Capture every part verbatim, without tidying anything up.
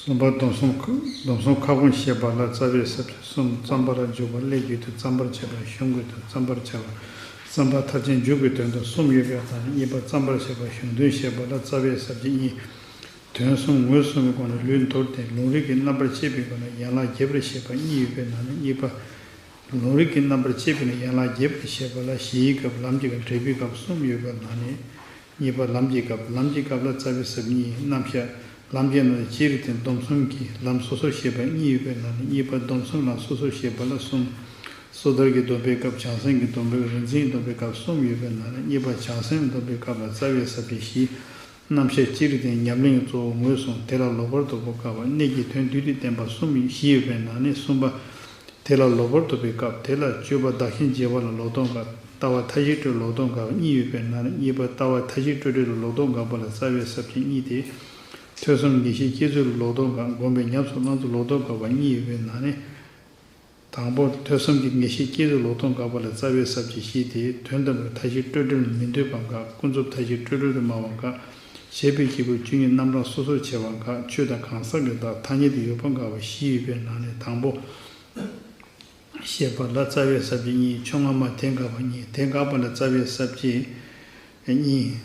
གསུམ་པ་སྡོམ་གསུམ་སྡོམ་གསུམ་ཁ་སྐོང་བཤད་པ་ལ་རྩ་བའི་ས་བཅད་གསུམ། བརྩམ་པ་ལ་འཇུག་པ། སླད་རྒྱུ་དང་། བརྩམ་པར་བྱ་བ། གཞུང་གི་དོན། བརྩམ་པར་བྱ་བ། བརྩམ་པ་མཐར་ཕྱིན་མཇུག་གི་དོན་དུ་གསུམ་ཡོད་པའི་ནང་ནས་གཉིས་པ་བརྩམ་པར་བྱ་བ་གཞུང་དོན་བཤད་པ་ལ་རྩ་བའི་ས་བཅད་གཉིས། དོན་གསུམ་ངོས་བཟུང་བའི་སྒོ་ནས་ལུས་མདོར་བསྟན། ལུང་རིགས་ཀྱི་རྣམ་པར་བཅད་པའི་སྒོ་ནས་ཡན་ལག་རྒྱས་པར་བཤད་པ་གཉིས་ཡོད་པའི་ནང་ནས་གཉིས་པ། ལུང་རིགས་ཀྱི་རྣམ་པར་བཅད་པའི་ནང་ཡན་ལག་རྒྱས་པར་བཤད་པ་ལ་གཞིའི་སྐབས། ལམ་གྱི་སྐབས། འབྲས་བུའི་སྐབས་གསུམ་ཡོད་པའི་ནང་ནས། གཉིས་པ་ལམ་གྱི་སྐབས། ལམ་གྱི་སྐབས་ལ་རྩ་བའི་ས་བཅད་གཉིས། རྣམ་གཞག་ལམ་གྱི་ནང་ནས་སྤྱིར་བསྟན་སྡོམ་གསུམ་གྱི་ལམ་སོ་སོར་བཤད་པ་གཉིས་ཡོད་པའི་ནང་ནས་གཉིས་པ་སྡོམ་གསུམ་ལམ་སོ་སོར་བཤད་པ་ལ་གསུམ། སོ་ཐར་གྱི་སྡོམ་པའི་སྐབས། བྱང་སེམས་ཀྱི་སྡོམ་པའི་སྐབས། རིག་འཛིན་སྡོམ་པའི་སྐབས་གསུམ་ཡོད་པའི་ནང་ནས་གཉིས་པ་བྱང་སེམས་སྡོམ་པའི་སྐབས་ལ་རྩ་བའི་ས་བཅད་བཞི། རྣམ་གཞག་སྤྱིར་བསྟན། ཉམས་ལེན་གྱི་གཙོ་བོ་ངོས་བཟུང་། དེ་ལ་ལོག་པར་རྟོག་པའི་སྐབས། གནད་ཀྱི་དོན་བསྡུས་ཏེ་བསྟན་པ་གསུམ་བཞི་ཡོད་པའི་ནང་ནས་གསུམ་པ། དེ་ལ་ལོག་པར་རྟོག་པའི་སྐབས། དེ་ལ་དཔྱོད་པ་བདག་གཞན་བརྗེ་བ་ལ་ལོག་རྟོག་འགག་ལྟ་བ་མཐའ་བཞི་སྤྲོས་ལོག་རྟོག་འགག་གཉིས་ཡོད་པའི་ནང་ནས་གཉིས་པ་ལྟ་བ་མཐའ་བཞི་སྤྲོས་བྲལ་ལ་ལོག་རྟོག་འགག་པ་ལ་རྩ་བའི་ས་བཅད་གཉིས་ཏེ། ཐོས་བསམ་ངེས་ཤེས་སྐྱེ་ཚུལ་ལ་ལོག་རྟོག་འགག་སྒོམ་པའི་ཉམས་སུ་བླང་ཚུལ་ལོག་རྟོག་འགག་པ་གཉིས་ཡོད་པའི་ནང་ནས། དང་པོ། ཐོས་བསམ་གྱི་ངེས་ཤེས་སྐྱེ་ཚུལ་ལོག་རྟོག་འགག་པ་ལ་རྩ་བའི་ས་བཅད་བཞི་སྟེ། དོན་དམ་པར་མཐའ་བཞི་སྤྲོས་བྲལ་མི་འདོད་པ་འགག་ཀུན་རྫོབ་མཐའ་བཞི་སྤྲོས་བྲལ་དུ་སྨྲ་བ་འགག་བྱས་པའི་སྐྱེས་བུ་བཅུ་གཉིས་རྣམ་གྲངས་སོ་སོར་ཕྱེ་བ་འགག་ཆོས་དང་གང་ཟག་གི་བདག་ཐ་སྙད་དུ་ཡོད་པ་འགག་པ་བཞི་ཡོད་པའི་ནང་ནས་དང་པོ། བཤད་པ་ལ་རྩ་བའི་ས་བཅད་གཉིས། ཕྱོགས་སྔ་མ་དེ་འགག་པ་གཉིས། དེ་འགག་པ་ལ་རྩ་བའི་ས་བཅད་གཉིས།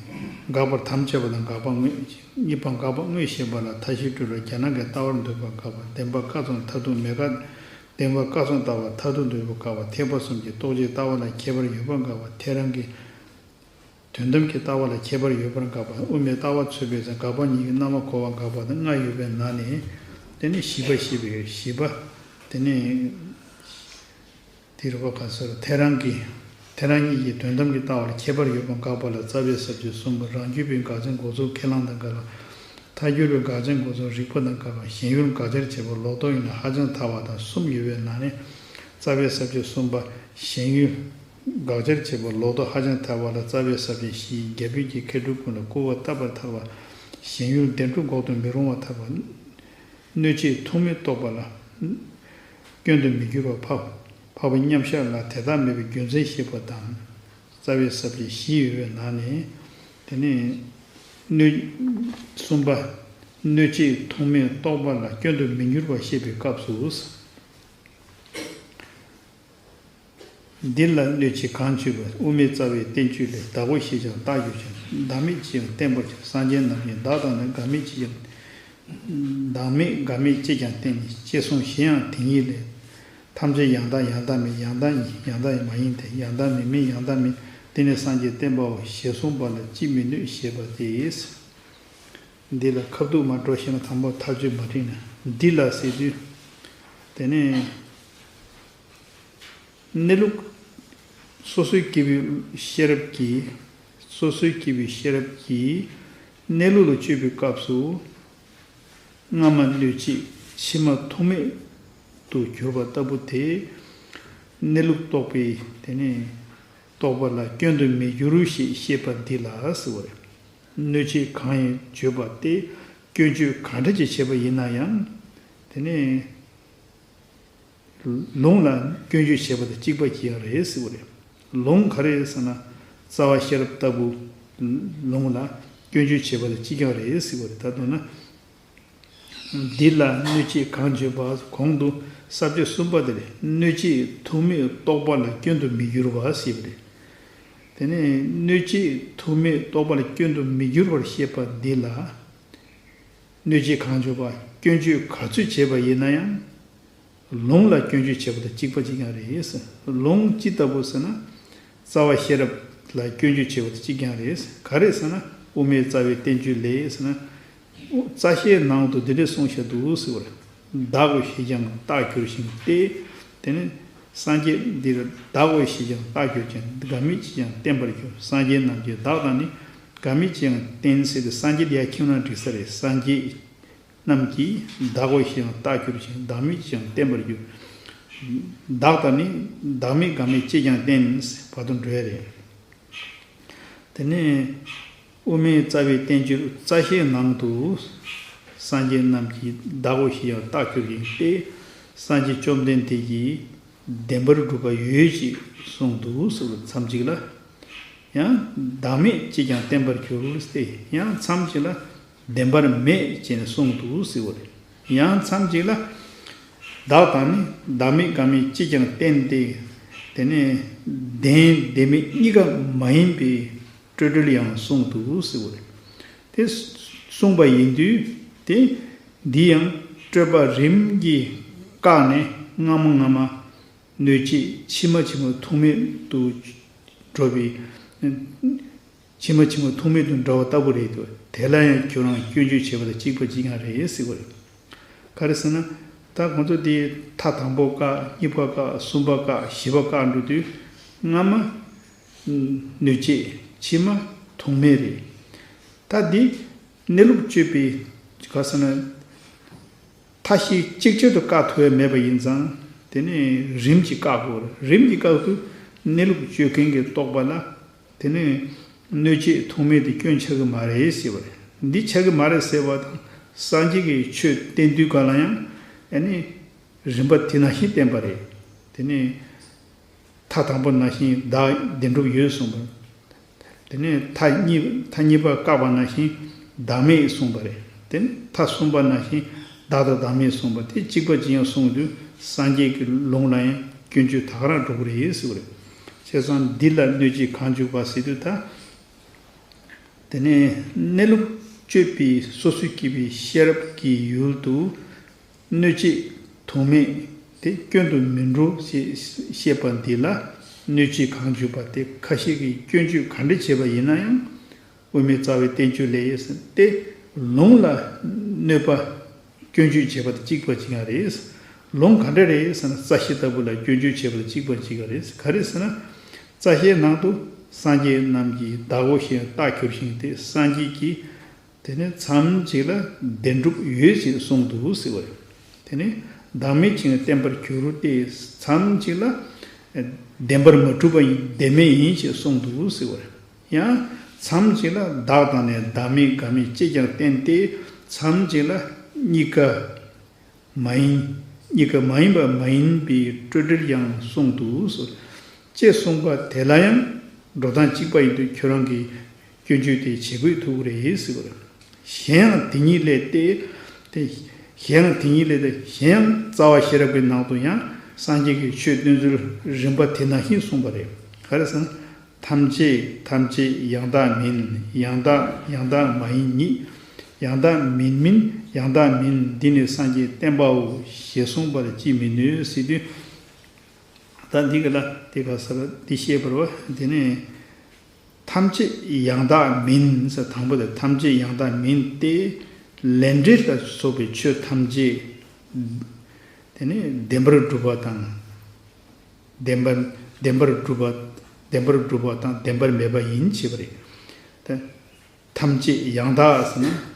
འགག་པར་དམ་བཅས་པ་དང་འགག་པ་དངོས། གཉིས་པ་འགག་པ་དངོས་བཤད་པ་ལ་མཐའ་བཞི་སྤྲོས་བྲལ་རྒྱ་ནག་གི་ལྟ་བར་འདོད་པ་འགག་པ། བདེན་པ་ཀ་ཙམ་མཐར་ཐུག་མེད་དགག་བདེན་པ་ཀ་ཙམ་ལྟ་བ་མཐར་ཐུག་འདོད་པ་འགག་པ། ཐེག་པ་གསུམ་གྱི་རྟོགས་བྱའི་ལྟ་བ་ལ་ཁྱད་པར་ཡོད་པ་འགག་པ། ཐལ་རང་གི་དོན་དམ་གྱི་ལྟ་བ་ལ་ཁྱད་པར་ཡོད་པར་འགག་པ། དབུ་མའི་ལྟ་བ་འཚོལ་བའི་ཚེ་འགག་པ་གཉིས་ཀྱི་རྣམ་པ་གོ་བར་འགག་པ་དང་ལྔ་ཡོད་པའི་ནང་ནས། དེ་ནས་བཞི་པ་བཤད་པའི་བཞི་པ། དེ་ནས། དེ་རུ་བ་ག་སོར་ཐལ་རང་གི་ཐལ་རང་གཉིས་ཀྱི་དོན་དམ་གྱི་ལྟ་བ་ལ་ཁྱད་པར་ཡོད་པ་འགག་པ་ལ་རྩ་བའི་ས་བཅད་གསུམ་པ། རང་རྒྱུད་པའི་འགག་བྱ་འགོག་ཚུལ་ཁས་བླངས་དང་འགལ་བ། ཐལ་འགྱུར་བའི་འགག་བྱ་འགོག་ཚུལ་རིགས་པ་དང་འགལ་བ། ཞེན་ཡུལ་དགག་བྱར་བྱེད་པ་ལོག་རྟོག་ཡིན་ན་ཧ་ཅང་ཐལ་བ་དང་གསུམ་ཡོད་པའི་ནང་ནས་རྩ་བའི་ས་བཅད་གསུམ་པ། ཞེན་ཡུལ་དགག་བྱར་བྱེད་པ་ལོག་རྟོག་ཧ་ཅང་ཐལ་བ་ལ་རྩ་བའི་ས་བཅད་བཞི། རྒྱ་བོད་ཀྱི་མཁས་གྲུབ་ཀུན་ལ་སྐུར་བ་བཏབ་པར་ཐལ་བ། ཞེན་ཡུལ་བདེན་གྲུབ་འགོག་ཏུ་མི་རུང་བར་ཐལ་བ། གནོད་བྱེད་ཐུག་མེད་རྟོགས་པ་ལ་སྐྱོན་དུ་མི་འགྱུར་བ། འཕགས་འཕགས་པའི་མཉམ་གཞག་ལ་དེ་དག་མེད་པའི་རྒྱུ་མཚན་བཤད་པ་དང་། རྩ་བའི་ས་བཅད་བཞི་ཡོད་པའི་ནང་ནས། དེ་ནས་གནོད་གསུམ་པ། གནོད་བྱེད་ཐུག་མེད་རྟོགས་པ་ལ་སྐྱོན་དུ་མི་འགྱུར་བ་བཤད་པའི་སྐབས་སུ། འདི་ལ་གནོད་བྱེད་གང་བརྗོད་པ། དབུ་མའི་རྩ་བའི་བསྟན་བཅོས་ལས། བདག་གོ་ཞེས་ཀྱང་རྟགས་སྦྱོར་ཞིང་། བདག་མེད་ཅེས་ཡང་བསྟན་པར་བྱ། སངས་རྒྱས་རྣམས་ཀྱིས་བདག་དང་ནི་བདག་མེད་ཅེས་ཀྱང་། བདག་མེད་བདག་མེད་ཅེས་ཀྱང་བསྟན་ནས། ཅེས་གསུངས་གཞན་ཡང་དེ་ཉིད་ལས། ཐམས་ཅད་ཡང་དག་ཡང་དག་མིན། ཡང་དག་ཡིན་ཡང་དག་མ་ཡིན་ཏེ། ཡང་དག་མིན་མིན་ཡང་དག་མིན། དེ་ནི་སངས་རྒྱས་བསྟན་པའོ། ཞེས་གསུངས་པ་ལ་ཅིས་མི་གནོད་ཞེས་པ་སྟེ། འདི་ལ་ཁ་ཐུག་མ་འགྲོ་ཤེས་ན་དང་པོ་ཐག་གཅོད་མ་དྲིས་ན། འདི་ལ་ཟེར་དུས། དེ་ནས། གནས་ལུགས། སོ་སོའི་སྐྱེ་བོའི་ཤེས་རབ་ཀྱིས། སོ་སོའི་སྐྱེ་བོའི་ཤེས་རབ་ཀྱིས་གནས་ལུགས་ལ་དཔྱོད་པའི་སྐབས་སུ། སྔ་མ་གནོད་བྱེད་ཕྱི་མ་ཐུག་མེད་དུ་གྱུར་པ་ལྟ་བུ་དེ། གནས་ལུགས་རྟོགས་པའི་དེ་ནས་རྟོགས་པ་ལ་སྐྱོན་དུ་མི་འགྱུར་ཞེས་བཤད་པ་འདི་ལ་ཟེར་བ་རེད། གནོད་བྱེད་གང་ཡིན་བརྗོད་པ་སྟེ་སྐྱོན་བརྗོད་གང་འདྲ་ཅིག་བྱས་པ་ཡིན་ན་ཡང་། དེ་ནས། ལུང་ལ་སྐྱོན་བརྗོད་བྱས་པ་དང་གཅིག་པ་ཅིག་ཡང་རེད་ཟེར་བ་རེད། ལུང་ག་རེ་ཟེར་ན། རྩ་བ་ཤེས་རབ་ལྟ་བུ། ལུང་ལ་སྐྱོན་བརྗོད་བྱས་པ་དང་གཅིག་ཀྱང་རེད་ཟེར་བ་རེད། ད་དུང་ན། འདི་ལ་གནོད་བྱེད་གང་བརྗོད་པ། གོང་དུ་ས་བཅད་གསུམ་པ་དེ་ལས་གནོད་བྱེད་ཐུག་མེད་རྟོགས་པ་ལ་སྐྱོན་དུ་མི་འགྱུར་བ་ཟེར་བ་རེད། དེ་ནས་གནོད་བྱེད་ཐུག་མེད་རྟོགས་པ་ལ་སྐྱོན་དུ་མི་འགྱུར་བར་བཤད་པ་འདི་ལ། གནོད་བྱེད་གང་བརྗོད་པ། སྐྱོན་བརྗོད་ག་ཚོད་བྱས་པ་ཡིན་ན་ཡང་། ལུང་ལ་སྐྱོན་བརྗོད་བྱས་པ་དང་གཅིག་པ་གཅིག་རྐྱང་རེད། ལུང་ཅི་ལྟ་བུ་ཟེར་ན། རྩ་བ་ཤེས་རབ་ལ་སྐྱོན་བརྗོད་བྱས་པ་དང་གཅིག་རྐྱང་རེད། ག་རེ་ཟེར་ན། དབུ་མའི་རྩ་བའི་བསྟན་བཅོས་ལས་ཟེར་ན། རྩ་ཤེའི་ནང་དུ་འདི་འདྲ་གསུངས་བཞག་འདུག་ཟེར་བ་རེད། བདག་གོ་ཞེས་ཀྱང་རྟགས་བསྒྱུར་ཞིང་སྟེ། དེ་ནི། སངས་རྒྱས་འདིར་བདག་གོ་ཞེས་ཀྱང་རྟགས་བསྒྱུར་ཅིང་། བདག་མེད་ཅེས་ཀྱང་བསྟན་པར་འགྱུར། སངས་རྒྱས་རྣམས་ཀྱིས་བདག་དང་ནི། བདག་མེད་ཅེས་ཀྱང་བསྟན་ཟེར་ཏེ་སངས་རྒྱས་འདི་ཡང་ཁྱིམ་རང་འགྲིག་ས་རེད། སངས་རྒྱས་རྣམས་ཀྱིས་བདག་གོ་ཞེས་ཀྱང་རྟགས་བསྒྱུར་ཅིང་། བདག་མེད་ཅེས་ཀྱང་བསྟན་པར་འགྱུར། བདག་དང་ནི། བདག་མེད་བདག་མེད་ཅེས་ཀྱང་བསྟན་བར་དུ་འགྲོ་ཡ་རེད། དེ་ནས་དབུ་མའི་རྩ་བའི་བསྟན་བཅོས་རྩ་ཤེའི་ནང་དུ། སངས་རྒྱས་རྣམས་ཀྱིས་བདག་གོ་ཞེས་ཀྱང་རྟགས་བསྒྱུར་ཞིང་སྟེ། སངས་རྒྱས་བཅོམ་ལྡན་འདས་ཀྱིས་བདེན་པར་གྲུབ་པ་ཡོད་ཅེས་གསུངས་འདུག་ཟེར་བ་མཚམས་གཅིག་ལ། ཡང་བདག་མེད་ཅེས་ཀྱང་བསྟན་པར་འགྱུར་ཏེ། ཡང་མཚམས་གཅིག་ལ་བདེན་པར་མེད་ཅེས་ནས་གསུངས་འདུག་ཟེར་བ་རེད། ཡང་མཚམས་གཅིག་ལ། བདག་དང་ནི་བདག་མེད་འགལ་མེད་ཅིས་ཀྱང་བསྟན་ཏེ། དེ་ནས་ལྡན་ལྡན་མེད་གཉིས་ཀ་མ་ཡིན་པའི་སྤྲོས་བྲལ་ཡང་གསུངས་འདུག་ཟེར་བ་རེད། དེ་གསུངས་པ་ཡིན་དུས་དེ་འདི་ཡང་སྤྲོས་པ་རིམ་གྱིས་བཀག་ནས་སྔ་མ་སྔ་མ་གནོད་བྱེད་ཕྱི་མ་ཕྱི་མ་ཐུག་མེད་དུ་འགྲོ་བའི། ཕྱི་མ་ཕྱི་མ་ཐུག་མེད་དུ་འགྲོ་བ་ལྟ་བུ་རེད་དོ། དེ་ལ་ཡང་ཁྱོད་རང་སྐྱོན་བརྗོད་བྱེད་པ་དང་གཅིག་པ་གཅིག་རྐྱང་རེད་ཟེར་བ་རེད། ག་རེ་ཟེར་ན། ད་ཁོང་ཚོ་དེ་མཐའ་དང་པོ་བཀག་གཉིས་པ་བཀག་གསུམ་པ་བཀག་བཞི་པ་བཀག་འགྲོ་དུས། སྔ་མ་གནོད་བྱེད་ཕྱི་མ་ཐུག་མེད་རེད། ད་འདི་གནས་ལུགས་དཔྱོད་པའི་ག་ཟེར་ན། མཐའ་བཞི་གཅིག་ཆར་དུ་བཀག་ཐུབ་ཡ་མེད་པ་ཡིན་ཙང་དེ་ནས་རིམ་གྱིས་བཀག་དགོས་རེད། རིམ་གྱིས་བཀག་དུས་གནས་ལུགས་དཔྱོད་མཁན་གྱི་རྟོག་པ་ལ། དེ་ནས་གནོད་བྱེད་ཐུག་མེད་དེ་སྐྱོན་ཆགས་ཀྱི་མ་རེད་ཟེར་བ་རེད། འདི་ཆགས་ཀྱི་མ་རེད་ཟེར་བ་དང་སངས་རྒྱས་ཀྱི་ཆོས་བསྟན་དུས་ག་ལ་ཡང་ཨ་ནི་རིམ་པ་དེ་ནང་བཞིན་བསྟན་པ་རེད། དེ་ནས་མཐའ་དང་པོ་ནང་བཞིན་བདག་བདེན་གྲུབ་ཡོད་གསུངས་པ། དེ་ནས་མཐའ་གཉིས་མཐའ་གཉིས་པ་བཀག་པ་ནང་བཞིན་བདག་མེད་གསུངས་པ་རེད། དེ་ནས་མཐའ་གསུམ་པ་ནང་བཞིན་བདག་དང་བདག་མེད་གསུངས་པ་དེ་གཅིག་པ་གཅིག་རྐྱང་གསུངས་དུས་སངས་རྒྱས་ཀྱི་ལུང་ལ་ཡང་སྐྱོན་བརྗོད་ད་ག་རང་འགྲོ་གི་རེད་ཟེར་བ་རེད། བྱས་ཙང་འདི་ལ་གནོད་བྱེད་གང་འཇུག་པ་ཟེར་དུས་ད། དེ་ནས་གནས་ལུགས་དཔྱོད་པའི་སོ་སོ་སྐྱེ་བོའི་ཤེས་རབ་ཀྱི་ཡུལ་དུ་གནོད་བྱེད་ཐུག་མེད་དེ་སྐྱོན་དུ་མི་འགྲོ་ཞེས་བཤད་པ་འདི་ལ་གནོད་བྱེད་གང་འཇུག་པ་དེ་ཁ་ཤས་ཀྱིས་སྐྱོན་བརྗོད་ག་འདྲ་བྱས་པ་ཡིན་ན་ཡང་དབུ་མའི་རྩ་བའི་བསྟན་བཅོས་ལས་ཟེར་ཏེ་ལུང་ལ་གནོད་པ། སྐྱོན་བརྗོད་བྱེད་པ་དང་གཅིག་པ་གཅིག་རྐྱང་རེད། ལུང་ག་འདྲ་རེད་ཟེར་ན་རྩ་ཤེ་ལྟ་བུ་ལ་སྐྱོན་བརྗོད་བྱེད་པ་དང་གཅིག་པ་གཅིག་རྐྱང་རེད། ག་རེ་ཟེར་ན། རྩ་ཤེའི་ནང་དུ་སངས་རྒྱས་རྣམས་ཀྱིས་བདག་གོ་ཞེས་རྟགས་གྱུར་ཞིང་དེ་སངས་རྒྱས་ཀྱིས་དེ་ནས་མཚམས་གཅིག་ལ་བདེན་གྲུབ་ཡོད་ཅེས་གསུངས་འདུག་ཟེར་བ་རེད། དེ་ནས་བདག་མེད་ཅིང་བསྟན་པར་གྱུར་ཏེ་མཚམས་གཅིག་ལ་བདེན་པར་མ་གྲུབ་པ་ཡིན་བདེན་མེད་ཡིན་ཅེས་གསུངས་འདུག་ཟེར་བ་རེད། ཡང་མཚམས་གཅིག་ལ་བདག་དང་ནི་བདག་མེད་འགལ་མེད་ཅེས་ཀྱང་བསྟན་ཏེ་མཚམས་གཅིག་ལ་གཉིས་ཀ་མ་ཡིན། གཉིས་ཀ་མ་ཡིན་པ་མ་ཡིན་པའི་སྤྲོས་བྲལ་ཡང་གསུངས་འདུག་ཟེར། ཅེས་གསུངས་པ་དེ་ལ་ཡང་འགྲོ་སྟངས་གཅིག་པ་ཡིན་དུས་ཁྱོད་རང་གིས་སྐྱོན་བརྗོད་དེ་བྱེད་དགོས་ཐུག་རེད་ཟེར་བ་རེད། གཞན་ཡང་དེ་ཉིད་ལས་ཏེ། དེ་གཞན་ཡང་དེ་ཉིད་ལས་ཏེ་གཞན་ཡང་རྩ་བ་ཤེས་རབ་ཀྱི་ནང་དུ་ཡང་སངས་རྒྱས་ཀྱི་ཆོས་བསྟན་ཚུལ་རིམ་པ་དེ་ནང་བཞིན་གསུངས་པ་རེད། ག་རེ་ཟེར་ན། ཐམས་ཅད་ཐམས་ཅད་ཡང་དག་མིན། ཡང་དག་ཡང་དག་མ་ཡིན་ཉིད། ཡང་དག་མིན་མིན་ཡང་དག་མིན། འདི་ནི་སངས་རྒྱས་བསྟན་པའོ་ཞེས་གསུངས་པར་ཅིས་མི་གནོད་ཟེར་དུས། ད་འདི་ག་ལ་དེ་ག་ས་ལ་འདི་བཤད་པར་བ་འདི་ནི། ཐམས་ཅད་ཡང་དག་མིན་ཟེར་དང་པོ་དེ་ཐམས་ཅད་ཡང་དག་མིན་ཏེ། ལས་འབྲས་ལ་སོགས་པའི་ཆོས་ཐམས་ཅད་དེ་ནི་བདེན་པར་གྲུབ་པ་དང་། བདེན་པར་བདེན་པར་གྲུབ་པ། བདེན་པར་གྲུབ་པ་དང་བདེན་པར་མེད་པ་ཡིན་ཞེས་པ་རེད། ད་ཐམས་ཅད་ཡང་དག་ཟེར་ན།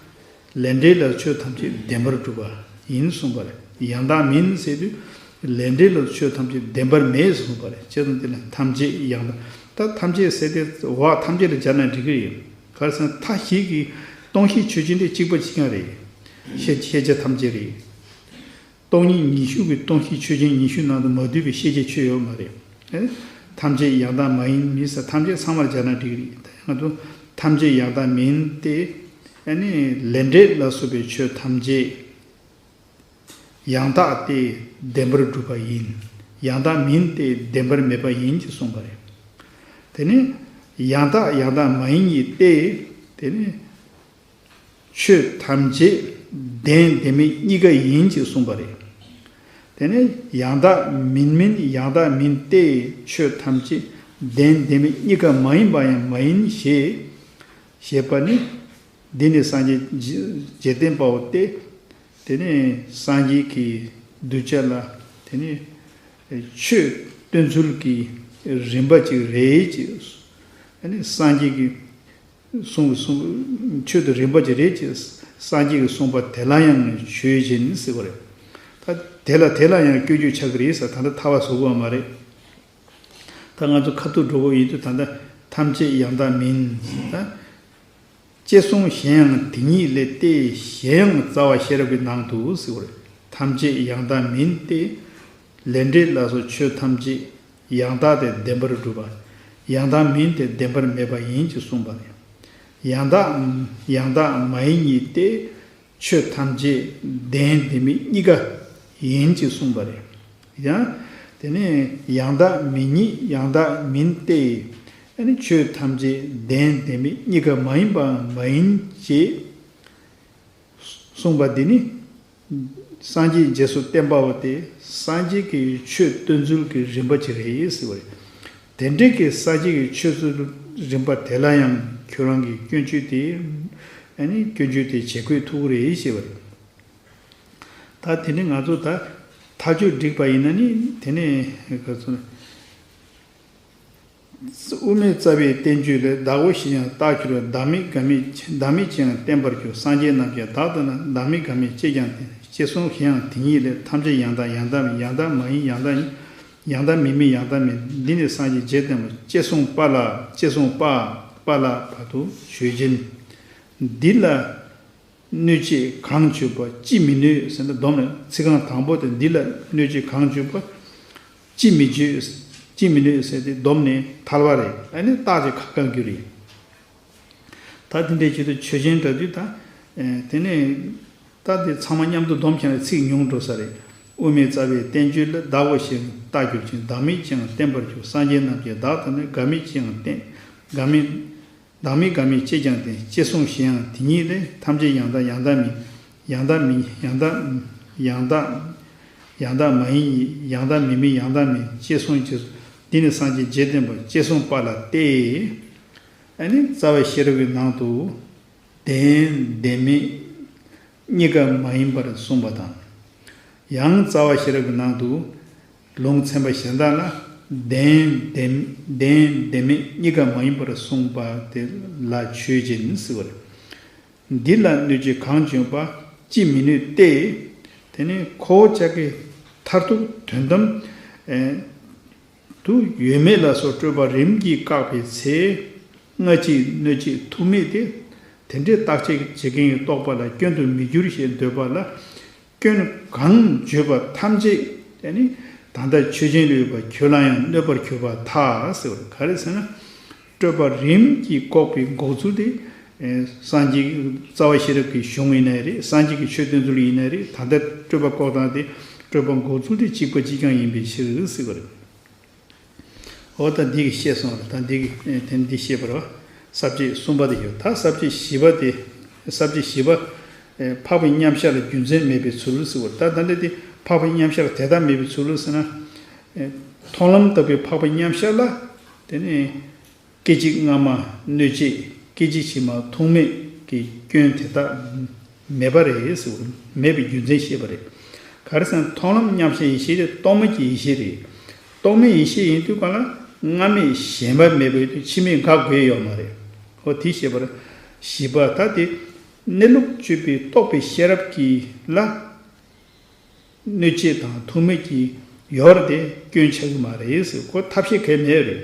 ལས་འབྲས་ལ་ཆོས་ཐམས་ཅད་བདེན་པར་གྲུབ་པ་ཡིན་གསུངས་པ་རེད། ཡང་དག་མིན་ཟེར་དུས། ལས་འབྲས་ལ་ཆོས་ཐམས་ཅད་བདེན་པར་མེད་གསུངས་པ་རེད། བྱས་ཙང་དེ་ལ་ཐམས་ཅད་ཡང་དག་ད་ཐམས་ཅད་ཟེར་དེ་བ་ཐམས་ཅད་ལ་སྦྱར་ན་འགྲིག་གི་རེད། ག་རེ་ཟེར་ན་མཐའ་བཞི་གི་སྟོང་བཞི་ཆོས་ཅན་དེ་གཅིག་པ་གཅིག་རྐྱང་རེད། ཤེས་ཤེས་བྱ་ཐམས་ཅད་རེད། སྟོང་ཉིད་ཉི་ཤུ་གི་སྟོང་བཞི་ཆོས་ཅན་ཉི་ཤུ་ནང་དུ་མ་འདུས་པའི་ཤེས་བྱའི་ཆོས་ཡོད་མ་རེད། ཨེ། ཐམས་ཅད་ཡང་དག་མ་ཡིན་མིན་ཟེར་ཐམས་ཅད་ཚང་མར་སྦྱར་ན་འགྲིག་གི་རེད། ད་ང་ཚོ་ཐམས་ཅད་ཡང་དག་མིན་ཏེ། ཨ་ནི་ལས་འབྲས་ལ་སོགས་པའི་ཆོས་ཐམས་ཅད་ཡང་དག་སྟེ་བདེན་པར་གྲུབ་པ་ཡིན། ཡང་དག་མིན་ཏེ་བདེན་པར་མེད་པ་ཡིན་ཅེས་གསུངས་པ་རེད། དེ་ནི་ཡང་དག་ཡང་དག་མ་ཡིན་ཉིད་ཏེ། དེ་ནི། ཆོས་ཐམས་ཅད་བདེན་བདེན་མེད་གཉིས་ཀ་ཡིན་ཅེས་གསུངས་པ་རེད། དེ་ནས་ཡང་དག་མིན་མིན་ཡང་དག་མིན་ཏེ་ཆོས་ཐམས་ཅད་བདེན་བདེན་མེད་གཉིས་ཀ་མ་ཡིན་པ་ཡང་མ་ཡིན་ཞེས་ཞེས་པ་ནི། འདི་ནི་སངས་རྒྱས་རྗེ་བསྟན་པའོ་སྟེ། དེ་ནས་སངས་རྒྱས་ཀྱི་གདུལ་བྱ་ལ་དེ་ནས་ཆོས་སྟོན་ཚུལ་གྱི་རིམ་པ་ཅིག་རེད་ཅེས། དེ་ནས་སངས་རྒྱས་ཀྱི། གསུང་གསུང་ཆོས་དང་རིམ་པ་ཅིག་རེད་ཅེས་སངས་རྒྱས་ཀྱིས་གསུངས་པ་དེ་ལ་ཡང་ཆོས་ཅན་ཟེར་བ་རེད། ད་དེ་ལ་དེ་ལ་ཡང་སྐྱོན་བརྗོད་ཆགས་ཀྱི་རེད་ཟེར་ད་ལྟ་ཐལ་བ་བཟོ་དགོས་པ་མ་རེད། ད་ང་ཚོ་ཁ་ཐུག་འགྲོ་དགོས་ཡིན་དུས་ད་ལྟ་ཐམས་ཅད་ཡང་དག་མིན་ཟེར་ད། ཅེས་གསུངས་གཞན་ཡང་དེ་ཉིད་ལས་ཏེ་གཞན་ཡང་རྩ་བ་ཤེས་རབ་ཀྱི་ནང་དུ་ཟེར་བ་རེད། ཐམས་ཅད་ཡང་དག་མིན་ཏེ། ལས་འབྲས་ལ་སོགས་ཆོས་ཐམས་ཅད་ཡང་དག་སྟེ་བདེན་པར་གྲུབ་པ། ཡང་དག་མིན་ཏེ་བདེན་པར་མེད་པ་ཡིན་ཅེས་གསུངས་པ་རེད། ཡང་དག་ཡང་དག་མ་ཡིན་ཉིད་དེ། ཆོས་ཐམས་ཅད་ལྡན་ལྡན་མིན་གཉིས་ཀ་ཡིན་ཅེས་གསུངས་པ་རེད། ཡང་། དེ་ནས་ཡང་དག་མི་གཉིས་ཡང་དག་མིན་ཏེ། ཨ་ནི་ཆོས་ཐམས་ཅད་ལྡན་ལྡན་མིན་གཉིས་ཀ་མ་ཡིན་པའང་མ་ཡིན་ཅེས་གསུངས་པ་འདི་ནི། སངས་རྒྱས་རྗེས་སུ་བསྟན་པའོ་སྟེ། སངས་རྒྱས་ཀྱི་ཆོས་སྟོན་ཚུལ་གྱི་རིམ་པ་ཅིག་རེད་ཟེར་བ་རེད། དེ་འདྲའི་གི་སངས་རྒྱས་ཀྱི་ཆོས་ཚུལ་རིམ་པ་དེ་ལ་ཡང་ཁྱོད་རང་གི་སྐྱོན་བརྗོད་དེ། ཨ་ནི་སྐྱོན་བརྗོད་དེ་བྱེད་དགོས་ཐུག་རེད་ཞེས་པ་རེད། ད་དེ་ནི་ང་ཚོ་ད་མཐའ་དཔྱོད་བསྒྲིགས་པ་ཡིན་ན་ནི་དེ་ནི་ག་ཚོད། དབུ་མའི་རྩ་བའི་བསྟན་བཅོས་ལས། བདག་གོ་ཞེས་ཡང་བཏགས་གྱུར་པ། བདག་མེད་འགལ་མེད་བདག་མེད་ཅེས་ཡང་བསྟན་པར་གྱུར། སངས་རྒྱས་རྣམས་ཀྱང་བདག་ལྟར་ན། བདག་མེད་འགལ་མེད་ཅེས་ཀྱང་བསྟན། ཅེས་གསུངས་ཞེས་ཡང་དེ་ཉིད་ལས། ཐམས་ཅད་ཡང་དག་ཡང་དག་མིན། ཡང་དག་མ་ཡིན། ཡང་དག་ཡང་དག་མིན་མིན། ཡང་དག་མིན། འདི་ནི་སངས་རྒྱས་རྗེས་བསྟན་པ། ཅེས་གསུངས་པ་ལ། ཅེས་གསུངས་པ། པ་ལ་བར་དུ་ཆོས་ཅན། འདི་ལ་གནོད་བྱེད་གང་བརྗོད་པ་ཅིས་མི་གནོད་ཟེར་ན་སྡོམ་ནས། ཚིག་རྐང་དང་པོ་དེ། འདི་ལ་གནོད་བྱེད་གང་བརྗོད་པ་ཅིས་མི་བརྗོད། ཅིས་མི་གནོད་ཟེར་ཏེ་སྡོམ་ནས་ཐལ་བ་རེད། ཨ་ནི་རྟགས་ཀྱི་ཁ་བཀག་རྒྱུ་རེད། ད་དེ་འདྲའི་ཆེད་དུ་ཆོས་ཅན་འདྲ་དུས་ད། ཨེ། དེ་ནས་ད་དེ་ཚང་མ་མཉམ་དུ་སྡོམ་བྱས་ན་ཚིག་ཉུང་འགྲོ་ས་རེད། དབུ་མའི་རྩ་བའི་བསྟན་བཅོས་ལས། བདག་གོ་ཞེས་བཏགས་གྱུར་ཅིང་། བདག་མེད་ཅེས་ཡང་བསྟན་པར་གྱུར། སངས་རྒྱས་རྣམས་ཀྱང་བདག་ལྟར་ན། འགལ་མེད་ཅེས་ཡང་བསྟན། འགལ་མེད། བདག་མེད་འགལ་མེད་ཅེས་ཀྱང་བསྟན། ཅེས་གསུངས་ཞེས་ཡང་དེ་ཉིད་ལས། ཐམས་ཅད་ཡང་དག་ཡང་དག་མིན། ཡང་དག་མིན། ཡང་དག་ཡང་དག་ཡང་དག་མ་ཡིན། ཡང་དག་མིན་མིན། ཡང་དག་མིན། ཅེས་གསུངས་ཀྱི། འདི་ནི་སངས་རྒྱས་རྗེས་བསྟན་པ། ཅེས་གསུངས་པ་ལ་སྟེ། ཨ་ནི་རྩ་བ་ཤེས་རབ་ཀྱི་ནང་དུ་ལྡན་ལྡན་མིན་གཉིས་ཀ་མ་ཡིན་པར་གསུངས་པ་དང་། ཡང་རྩ་བ་ཤེས་རབ་ཀྱི་ནང་དུ་ལུང་ཚན་པ་གཞན་དག་ལ་ལྡན་ལྡན་ལྡན་ལྡན་མིན་གཉིས་ཀ་མ་ཡིན་པར་གསུངས་པ་དེ་ལ་ཆོས་ཅན་ཟེར་བ་རེད། འདི་ལ་གནོད་བྱེད་གང་བརྗོད་པ་ཅིས་མི་གནོད་དེ། དེ་ནི་ཁོ་བོ་ཅག་གི་མཐར་ཐུག་དོན་དམ་དུ་ཡོད་མེད་ལ་སོགས་སྤྲོས་པ་རིམ་གྱིས་བཀག་པའི་ཚེ། སྔ་ཕྱིའི་གནོད་བྱེད་ཐུག་མེད་དེ། དེ་འདྲའི་བརྟག་དཔྱད་བྱེད་མཁན་གྱི་རྟོག་པ་ལ་སྐྱོན་དུ་མི་འགྱུར་ཞེས་འདོད་པ་ལ། སྐྱོན་གང་བརྗོད་པ་ཐམས་ཅད་དེ་ནི་ད་ལྟ་ཆོས་ཅན་ལ་ཡོད་པ་ཁྱོད་ལ་ཡང་གནོད་པར་གྱུར་པར་ཐལ་ཟེར་བ་རེད། ག་རེ་ཟེར་ན། སྤྲོས་པ་རིམ་གྱིས་འགོག་པའི་འགོག་ཚུལ་དེ། ཨེ། སངས་རྒྱས་རྩ་བ་ཤེས་རབ་ཀྱི་གཞུང་ཡིན་ནའི་རེད། སངས་རྒྱས་ཀྱི་ཆོས་སྟོན་ཚུལ་ཡིན་ནའི་རེད། ད་ལྟ་སྤྲོས་པ་འགོག་སྟངས་དེ་སྤྲོས་པ་འགོག་ཚུལ་དེ་གཅིག་པ་གཅིག་རྐྱང་ཡིན་པའི་ཕྱིར་ཟེར་བ་རེད། འོ་ད་འདི་གི་བཤད་སོང་རེད། ད་འདི་གི་ཨེ། དེ་འདི་བཤད་པ་རེད་བ། ས་བཅད་གསུམ་པ་དེ་ཡོད། ད་ས་བཅད་བཞི་པ་དེ། ས་བཅད་བཞི་པ། ཨེ། འཕགས་པའི་མཉམ་གཞག་ལ་རྒྱུ་མཚན་མེད་པའི་ཚུལ་ཟེར་བ་རེད། ད་ད་འདི་དེ་འཕགས་པའི་མཉམ་གཞག་ལ་དེ་ལྟར་མེད་པའི་ཚུལ་ཟེར་ན། ཨེ། མཐོང་ལམ་ལྟ་བུའི་འཕགས་པའི་མཉམ་གཞག་ལ། དེ་ནི། སྐད་ཅིག་སྔ་མ་གནོད་བྱེད། སྐད་ཅིག་ཕྱི་མ་ཐུག་མེད་ཀྱི་སྐྱོན་དེ་དག་མེད་པ་རེད་ཟེར་བ། མེད་པའི་རྒྱུ་མཚན་བཤད་པ་རེད། ག་རེ་ཟེར་ན། མཐོང་ལམ་མཉམ་གཞག་ཡེ་ཤེས་དེ་རྟོག་མེད་ཀྱི་ཡེ་ཤེས་རེད། རྟོག་མེད་ཡེ་ཤེས་ཡིན་དུས་གང་ལ་སྔ་མས་ཞེན་པ་མེད་པའི་དུས་ཕྱི་མས་དགག་དགོས་ཡོད་མ་རེད། ཧོ་དེ་བཤད་པར། བཞི་པ་ད་དེ། གནས་ལུགས་དཔྱོད་པའི་རྟོགས་པའི་ཤེས་རབ་ཀྱིས་ལ། གནོད་བྱེད་དང་ཐུག་མེད་ཀྱི་ཡོད་རེད་དེ་སྐྱོན་ཆགས་ཀྱི་མ་རེད་ཟེར། ཁོ་ཐབས་ཤེས་གལ་མེད་རེད།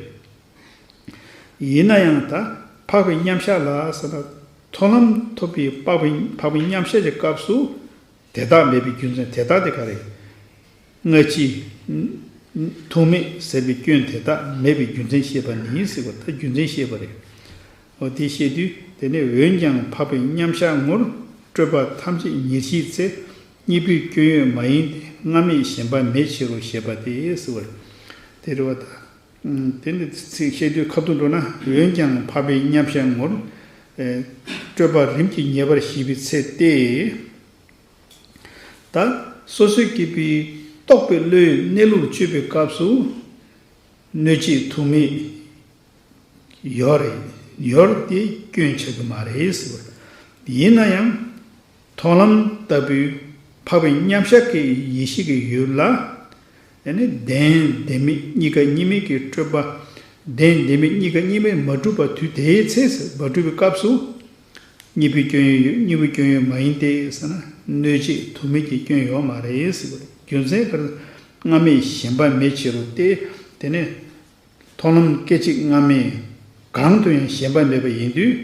ཡིན་ན་ཡང་ད་འཕགས་པའི་མཉམ་གཞག་ལ་ཟེར་ན། མཐོང་ལམ་ཐོབ་པའི་འཕགས་པའི་འཕགས་པའི་མཉམ་གཞག་གི་སྐབས་སུ་དེ་དག་མེད་པའི་རྒྱུ་མཚན། དེ་དག་དེ་ག་རེ། སྔ་ཕྱི་ཐུག་མེད་ཟེར་བའི་སྐྱོན་དེ་དག་མེད་པའི་རྒྱུ་མཚན་བཤད་པ་ནི་ཟེར་བ། ད་རྒྱུ་མཚན་བཤད་པ་རེད། འོ་དེ་བཤད་དུས། དེ་ནས་འོན་ཀྱང་འཕགས་པའི་མཉམ་གཞག་ངོར་སྤྲོས་པ་ཐམས་ཅད་ཉེར་ཞིའི་ཚེ་གཉིས་པོའི་སྐྱོན་ཡོད་མ་ཡིན་ཏེ། སྔ་མས་ཞེན་པ་མེད་ཕྱིར་རོ་ཞེས་པ་སྟེ་ཟེར་བ་རེད། དེ་རེད་བ་ད། ཨུམ། དེ་ནི་ཚིག་བཤད་དུས་ཁ་ཐུག་འགྲོ་ན། འོན་ཀྱང་འཕགས་པའི་མཉམ་གཞག་ངོར། ཨེ། སྤྲོས་པ་རིམ་གྱིས་ཉེ་བར་ཞི་བའི་ཚེ་སྟེ། ད་སོ་སོའི་སྐྱེས་པའི་རྟོག་པའི་བློའི་གནས་ལུགས་དཔྱོད་པའི་སྐབས་སུ་གནོད་བྱེད་ཐུག་མེད་ཡོད་རེད། ཡོད་དེ་སྐྱོན་ཆགས་ཀྱི་མ་རེད་ཟེར་བ། ཡིན་ན་ཡང་མཐོང་ལམ་ལྟ་བུའི་འཕགས་པའི་མཉམ་གཞག་གི་ཡེ་ཤེས་ཀྱི་ཡུལ་ལ། ཡང་ན་ལྡན་ལྡན་མིན་གཉིས་ཀ་གཉིས་མེད་ཀྱི་སྤྲོས་པ། ལྡན་ལྡན་མིན་གཉིས་ཀ་གཉིས་མེད་མ་གྲུབ་པ་དུས་དེའི་ཚེ་ཟེར། མ་གྲུབ་པའི་སྐབས་སུ། གཉིས་པོའི་སྐྱོན་ཡོད། གཉིས་པོའི་སྐྱོན་ཡོད་མ་ཡིན་ཏེ་ཟེར་ན། གནོད་བྱེད་ཐུག་མེད་ཀྱི་སྐྱོན་ཡོད་མ་རེད་ཟེར་བ་རེད། རྒྱུ་མཚན་ག་རེ། སྔ་མས་ཞེན་པ་མེད་ཕྱིར་རོ་སྟེ། དེ་ནས་མཐོང་ལམ་སྐད་ཅིག་སྔ་མས་གང་དུ་ཡང་ཞེན་པ་མེད་པ་ཡིན་དུས།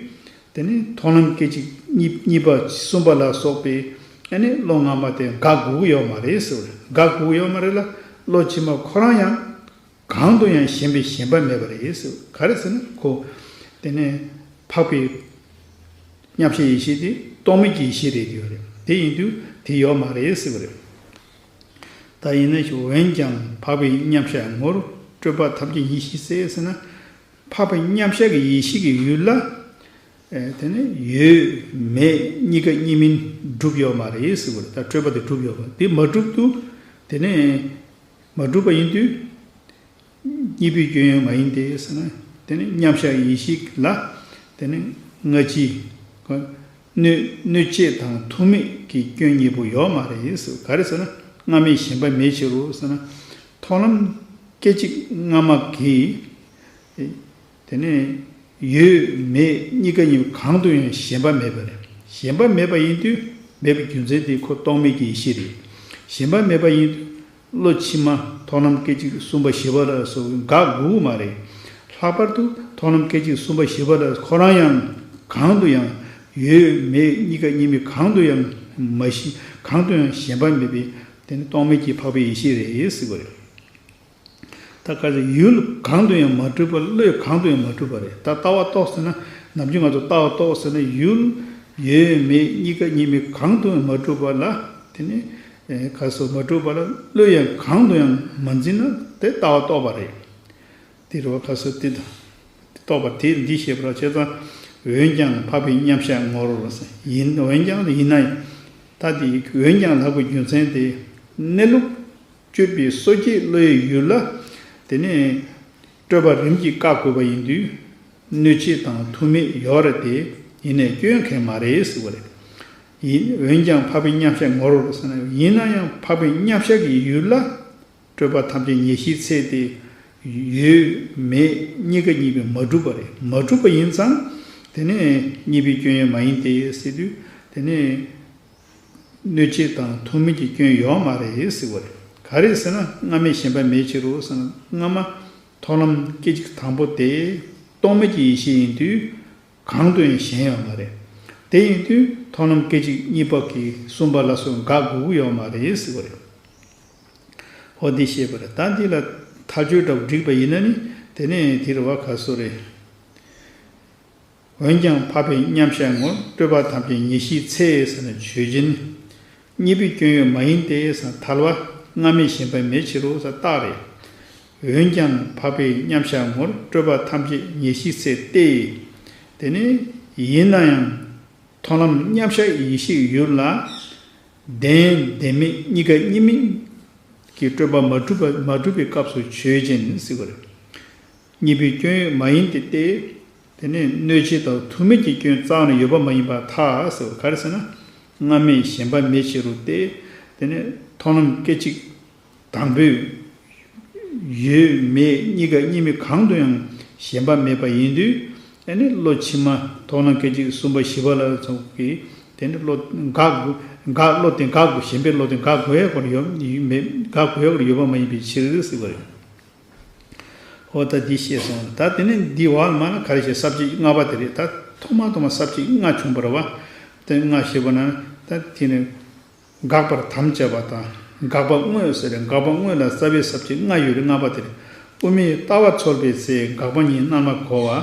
དེ་ནི་མཐོང་ལམ་སྐད་ཅིག་གཉིས་གཉིས་པ་གསུམ་པ་ལ་སོགས་པའི་ཨ་ནི་བློ་སྔ་མ་དེ་འགག་དགོས་ཀྱི་ཡོད་མ་རེད་ཟེར་བ་རེད། འགག་དགོས་ཀྱི་ཡོད་མ་རེད་ལ། བློ་ཕྱི་མ་ཁོ་རང་ཡང་གང་དུ་ཡང་ཞེན་པའི་ཞེན་པ་མེད་པ་རེད་ཟེར། ག་རེ་ཟེར་ན་ཁོ། དེ་ནས་འཕགས་པའི་མཉམ་གཞག་ཡེ་ཤེས་དེ་རྟོག་མེད་ཀྱི་ཡེ་ཤེས་རེད་དེ་ཡོད་རེད། དེ་ཡིན་དུས་དེ་ཡོད་མ་རེད་ཟེར་བ་རེད། ད་ཡིན་ན་འོན་ཀྱང་འཕགས་པའི་མཉམ་གཞག་ངོར་སྤྲོས་པ་ཐམས་ཅད་ངེས་ཤེས་ཚད་ཟེར་ན། འཕགས་པའི་མཉམ་གཞག་གི་ཡེ་ཤེས་ཀྱི་ཡུལ་ལ། ཨེ། དེ་ནི་ཡོད་མེད་གཉིས་ཀ་གཉིས་མིན་གྲུབ་ཡོད་མ་རེད་ཟེར་བ་རེད། ད་སྤྲོས་པ་དེ་གྲུབ་ཡོད་པ་དེ་མ་གྲུབ་ཏུ། དེ་ནི་མ་གྲུབ་པ་ཡིན་དུས། གཉིས་པའི་སྐྱོན་ཡང་མ་ཡིན་ཏེ་ཟེར་ན། དེ་ནི་མཉམ་གཞག་ཡེ་ཤེས་ལ། དེ་ནི་སྔ་ཕྱི། གནོད་གནོད་བྱེད་དང་ཐུག་མེད་ཀྱི་སྐྱོན་གཉིས་པོ་ཡོད་མ་རེད་ཟེར། ག་རེ་ཟེར་ན། སྔ་མས་ཞེན་པ་མེད་ཕྱིར་རོ་ཟེར་ན། མཐོང་ལམ་སྐད་ཅིག་སྔ་མ་གིས། དེ་ནས་ཡོད་མེད་གཉིས་ཀ་གཉིས་པོ་གང་དུ་ཡང་ཞེན་པ་མེད་པ་རེད། ཞེན་པ་མེད་པ་ཡིན་དུས་མེད་པའི་རྒྱུ་མཚན་དེ་ཁོ་རྟོག་མེད་ཀྱི་ཡེ་ཤེས་རེད། ཞེན་པ་མེད་པ་ཡིན་དུས་བློ་ཕྱི་མ་མཐོང་ལམ་སྐད་ཅིག་གསུམ་པ་བཞི་པ་ལ་སོགས་འགག་དགོས་མ་རེད། ལྷག་པར་དུ་མཐོང་ལམ་སྐད་ཅིག་གསུམ་པ་བཞི་པ་ལ་ཁོ་རང་ཡང་གང་དུ་ཡང་ཡོད་མེད་གཉིས་ཀ་གཉིས་མེད་གང་དུ་ཡང་མ་ཞི་གང་དུ་ཡང་ཞེན་པ་མེད་པའི་དེ་ནི་རྟོག་མེད་ཀྱི་འཕགས་པའི་ཡེ་ཤེས་རེད་ཟེར་བ་རེད། ད་ག་ཚོད་ཡུལ་གང་དུ་ཡང་མ་གྲུབ་པ་བློས་གང་དུ་ཡང་མ་གྲུབ་པ་རེད། ད་ལྟ་བ་རྟོགས་ཟེར་ན། ནམ་རྒྱུན་ང་ཚོ་ལྟ་བ་རྟོགས་ཟེར་ན་ཡུལ་ཡོད་མེད་གཉིས་ཀ་གཉིས་མེད་གང་དུ་ཡང་མ་གྲུབ་པ་ལ། དེ་ནི་ཨེ། ག་ཚོད་མ་གྲུབ་པ་ལ་བློས་ཡང་གང་དུ་ཡང་མ་འཛིན་ན་དེ་ལྟ་བ་རྟོགས་པ་རེད། དེ་རུ་ག་ཚོད་དེ་དང་། རྟོགས་པ་དེ་འདི་ཤེས་པར་བྱས་ཙང་། འོན་ཀྱང་འཕགས་པའི་མཉམ་གཞག་ངོར་ཡིན། འོན་ཀྱང་ཡིན་ན་ཡང་། ད་དེ་འོན་ཀྱང་ལབ་པའི་རྒྱུ་མཚན་དེ། གནས་ལུགས། དཔྱོད་པའི་སོ་སྐྱེའི་བློའི་ཡུལ་ལ། དེ་ནས་སྤྲོས་པ་རིམ་གྱིས་བཀག་དགོས་པ་ཡིན་དུས། གནོད་བྱེད་དང་ཐུག་མེད་ཡོད་རེད་དེ། ཡིན་ནའི་སྐྱོན་གང་ཡང་མ་རེད་ཟེར་བ་རེད། ཡིན། འོན་ཀྱང་འཕགས་པའི་མཉམ་གཞག་ངོར་ཟེར་ན། ཡིན་ན་ཡང་འཕགས་པའི་མཉམ་གཞག་གི་ཡུལ་ལ། སྤྲོས་པ་ཐམས་ཅད་ངེས་ཤེས་ཚད་དེ། ཡོད་མེད་གཉིས་ཀ་གཉིས་པོ་མ་གྲུབ་པ་རེད། མ་གྲུབ་པ་ཡིན་ཙང་། དེ་ནས་གཉིས་པའི་སྐྱོན་ཡང་མ་ཡིན་ཏེ་ཟེར་དུས། དེ་ནས། གནོད་བྱེད་དང་ཐུག་མེད་ཀྱི་སྐྱོན་ཡོད་མ་རེད་ཟེར་བ་རེད། ག་རེ་ཟེར་ན། སྔ་མས་ཞེན་པ་མེད་ཕྱིར་རོ་ཟེར་ན། སྔ་མ་མཐོང་ལམ་སྐད་ཅིག་དང་པོ་དེ་རྟོག་མེད་ཀྱི་ཡེ་ཤེས་ཡིན་དུས་གང་དུ་ཡང་ཞེན་ཡོད་མ་རེད། དེ་ཡིན་དུས་མཐོང་ལམ་སྐད་ཅིག་གཉིས་པ་གི་གསུམ་པ་ལ་སོགས་འགག་དགོས་ཀྱི་ཡོད་མ་རེད་ཟེར་བ་རེད། འོ་འདི་ཤེས་པ་རེད། ད་འདི་ལ་ཐག་གཅོད་འདྲ་བོ་འགྲིག་པ་ཡིན་ན་ནི། དེ་ནས་དེ་རེད་བ། ག་ཚོད་རེད། འོན་ཀྱང་འཕགས་པའི་མཉམ་གཞག་ངོར། སྤྲོས་པ་ཐམས་ཅད་ངེས་ཤེས་ཚད་ཟེར་ན་ཆོས་ཅན། གཉིས་པའི་སྐྱོན་ཡོད་མ་ཡིན་ཏེ་ཟེར་ན་ཐལ་བ། སྔ་མས་ཞེན་པ་མེད་ཕྱིར་རོ་ཟེར་རྟགས་རེད། འོན་ཀྱང་འཕགས་པའི་མཉམ་གཞག་ངོར། སྤྲོས་པ་ཐམས་ཅད་ངེས་ཤེས་ཚད་དེ། དེ་ནི་ཡིན་ན་ཡང་མཐོང་ལམ་མཉམ་གཞག་ཡེ་ཤེས་ཡུལ་ལ། བདེན་བདེན་མེད་གཉིས་ཀ་གཉིས་མིན་གྱི་སྤྲོས་པ་མ་གྲུབ་པ། མ་གྲུབ་པའི་སྐབས་སུ་ཆོས་ཅན་ཟེར་བ་རེད། གཉིས་པའི་སྐྱོན་ཡོད་མ་ཡིན་ཏེ་སྟེ། དེ་ནས་གནོད་བྱེད་དང་ཐུག་མེད་ཀྱི་སྐྱོན་རྩ་བ་ནས་ཡོད་པ་མ་ཡིན་པར་ཐལ་ཟེར་བ། ག་རེ་ཟེར་ན། སྔ་མས་ཞེན་པ་མེད་ཕྱིར་རོ་སྟེ། དེ་ནས་མཐོང་ལམ་སྐད་ཅིག་དང་པོས་ཡོད་མེད་གཉིས་ཀ་གཉིས་མེད་གང་དུ་ཡང་ཞེན་པ་མེད་པ་ཡིན་དུས། ཨ་ནི་བློ་ཕྱི་མ་མཐོང་ལམ་སྐད་ཅིག་གསུམ་པ་བཞི་པ་ལ་སོགས་ཀྱི་དེ་ནི་བློ་འགག་དགོས། འགག་བློ་དེ་འགག་དགོས། ཞེན་པའི་བློ་དེ་འགག་དགོས་ཡ་སྐོར་ཡོད་མེད། འགག་དགོས་ཡ་སྐོར་ཡོད་པ་མ་ཡིན་པའི་ཕྱིར་ཟེར་བ་རེད། འོ་ད་འདི་ཤེས་སོང་། ད་དེ་ནས་འདི་བར་མ་ལ་ག་རེ་བྱས། ས་བཅད་ལྔ་པ་དེ་རེད། ད་ཐོག་མ་ཐོག་མ་ས་བཅད་ལྔ་བྱུང་བ་རེད་བ། དེ་ལྔ་ཞེས་པ་ན་ད་དེ་ནས་དགག་པར་དམ་བཅའ་བ་དང་། དགག་པ་དངོས་ཟེར་རེད། དགག་པ་དངོས་ལ་རྩ་བའི་ས་བཅད་ལྔ་ཡོད་རེད། ལྔ་པ་དེ་རེད། དབུ་མའི་ལྟ་བ་འཚོལ་བའི་ཚེ། དགག་པ་གཉིས་རྣལ་མ་གོ་བ།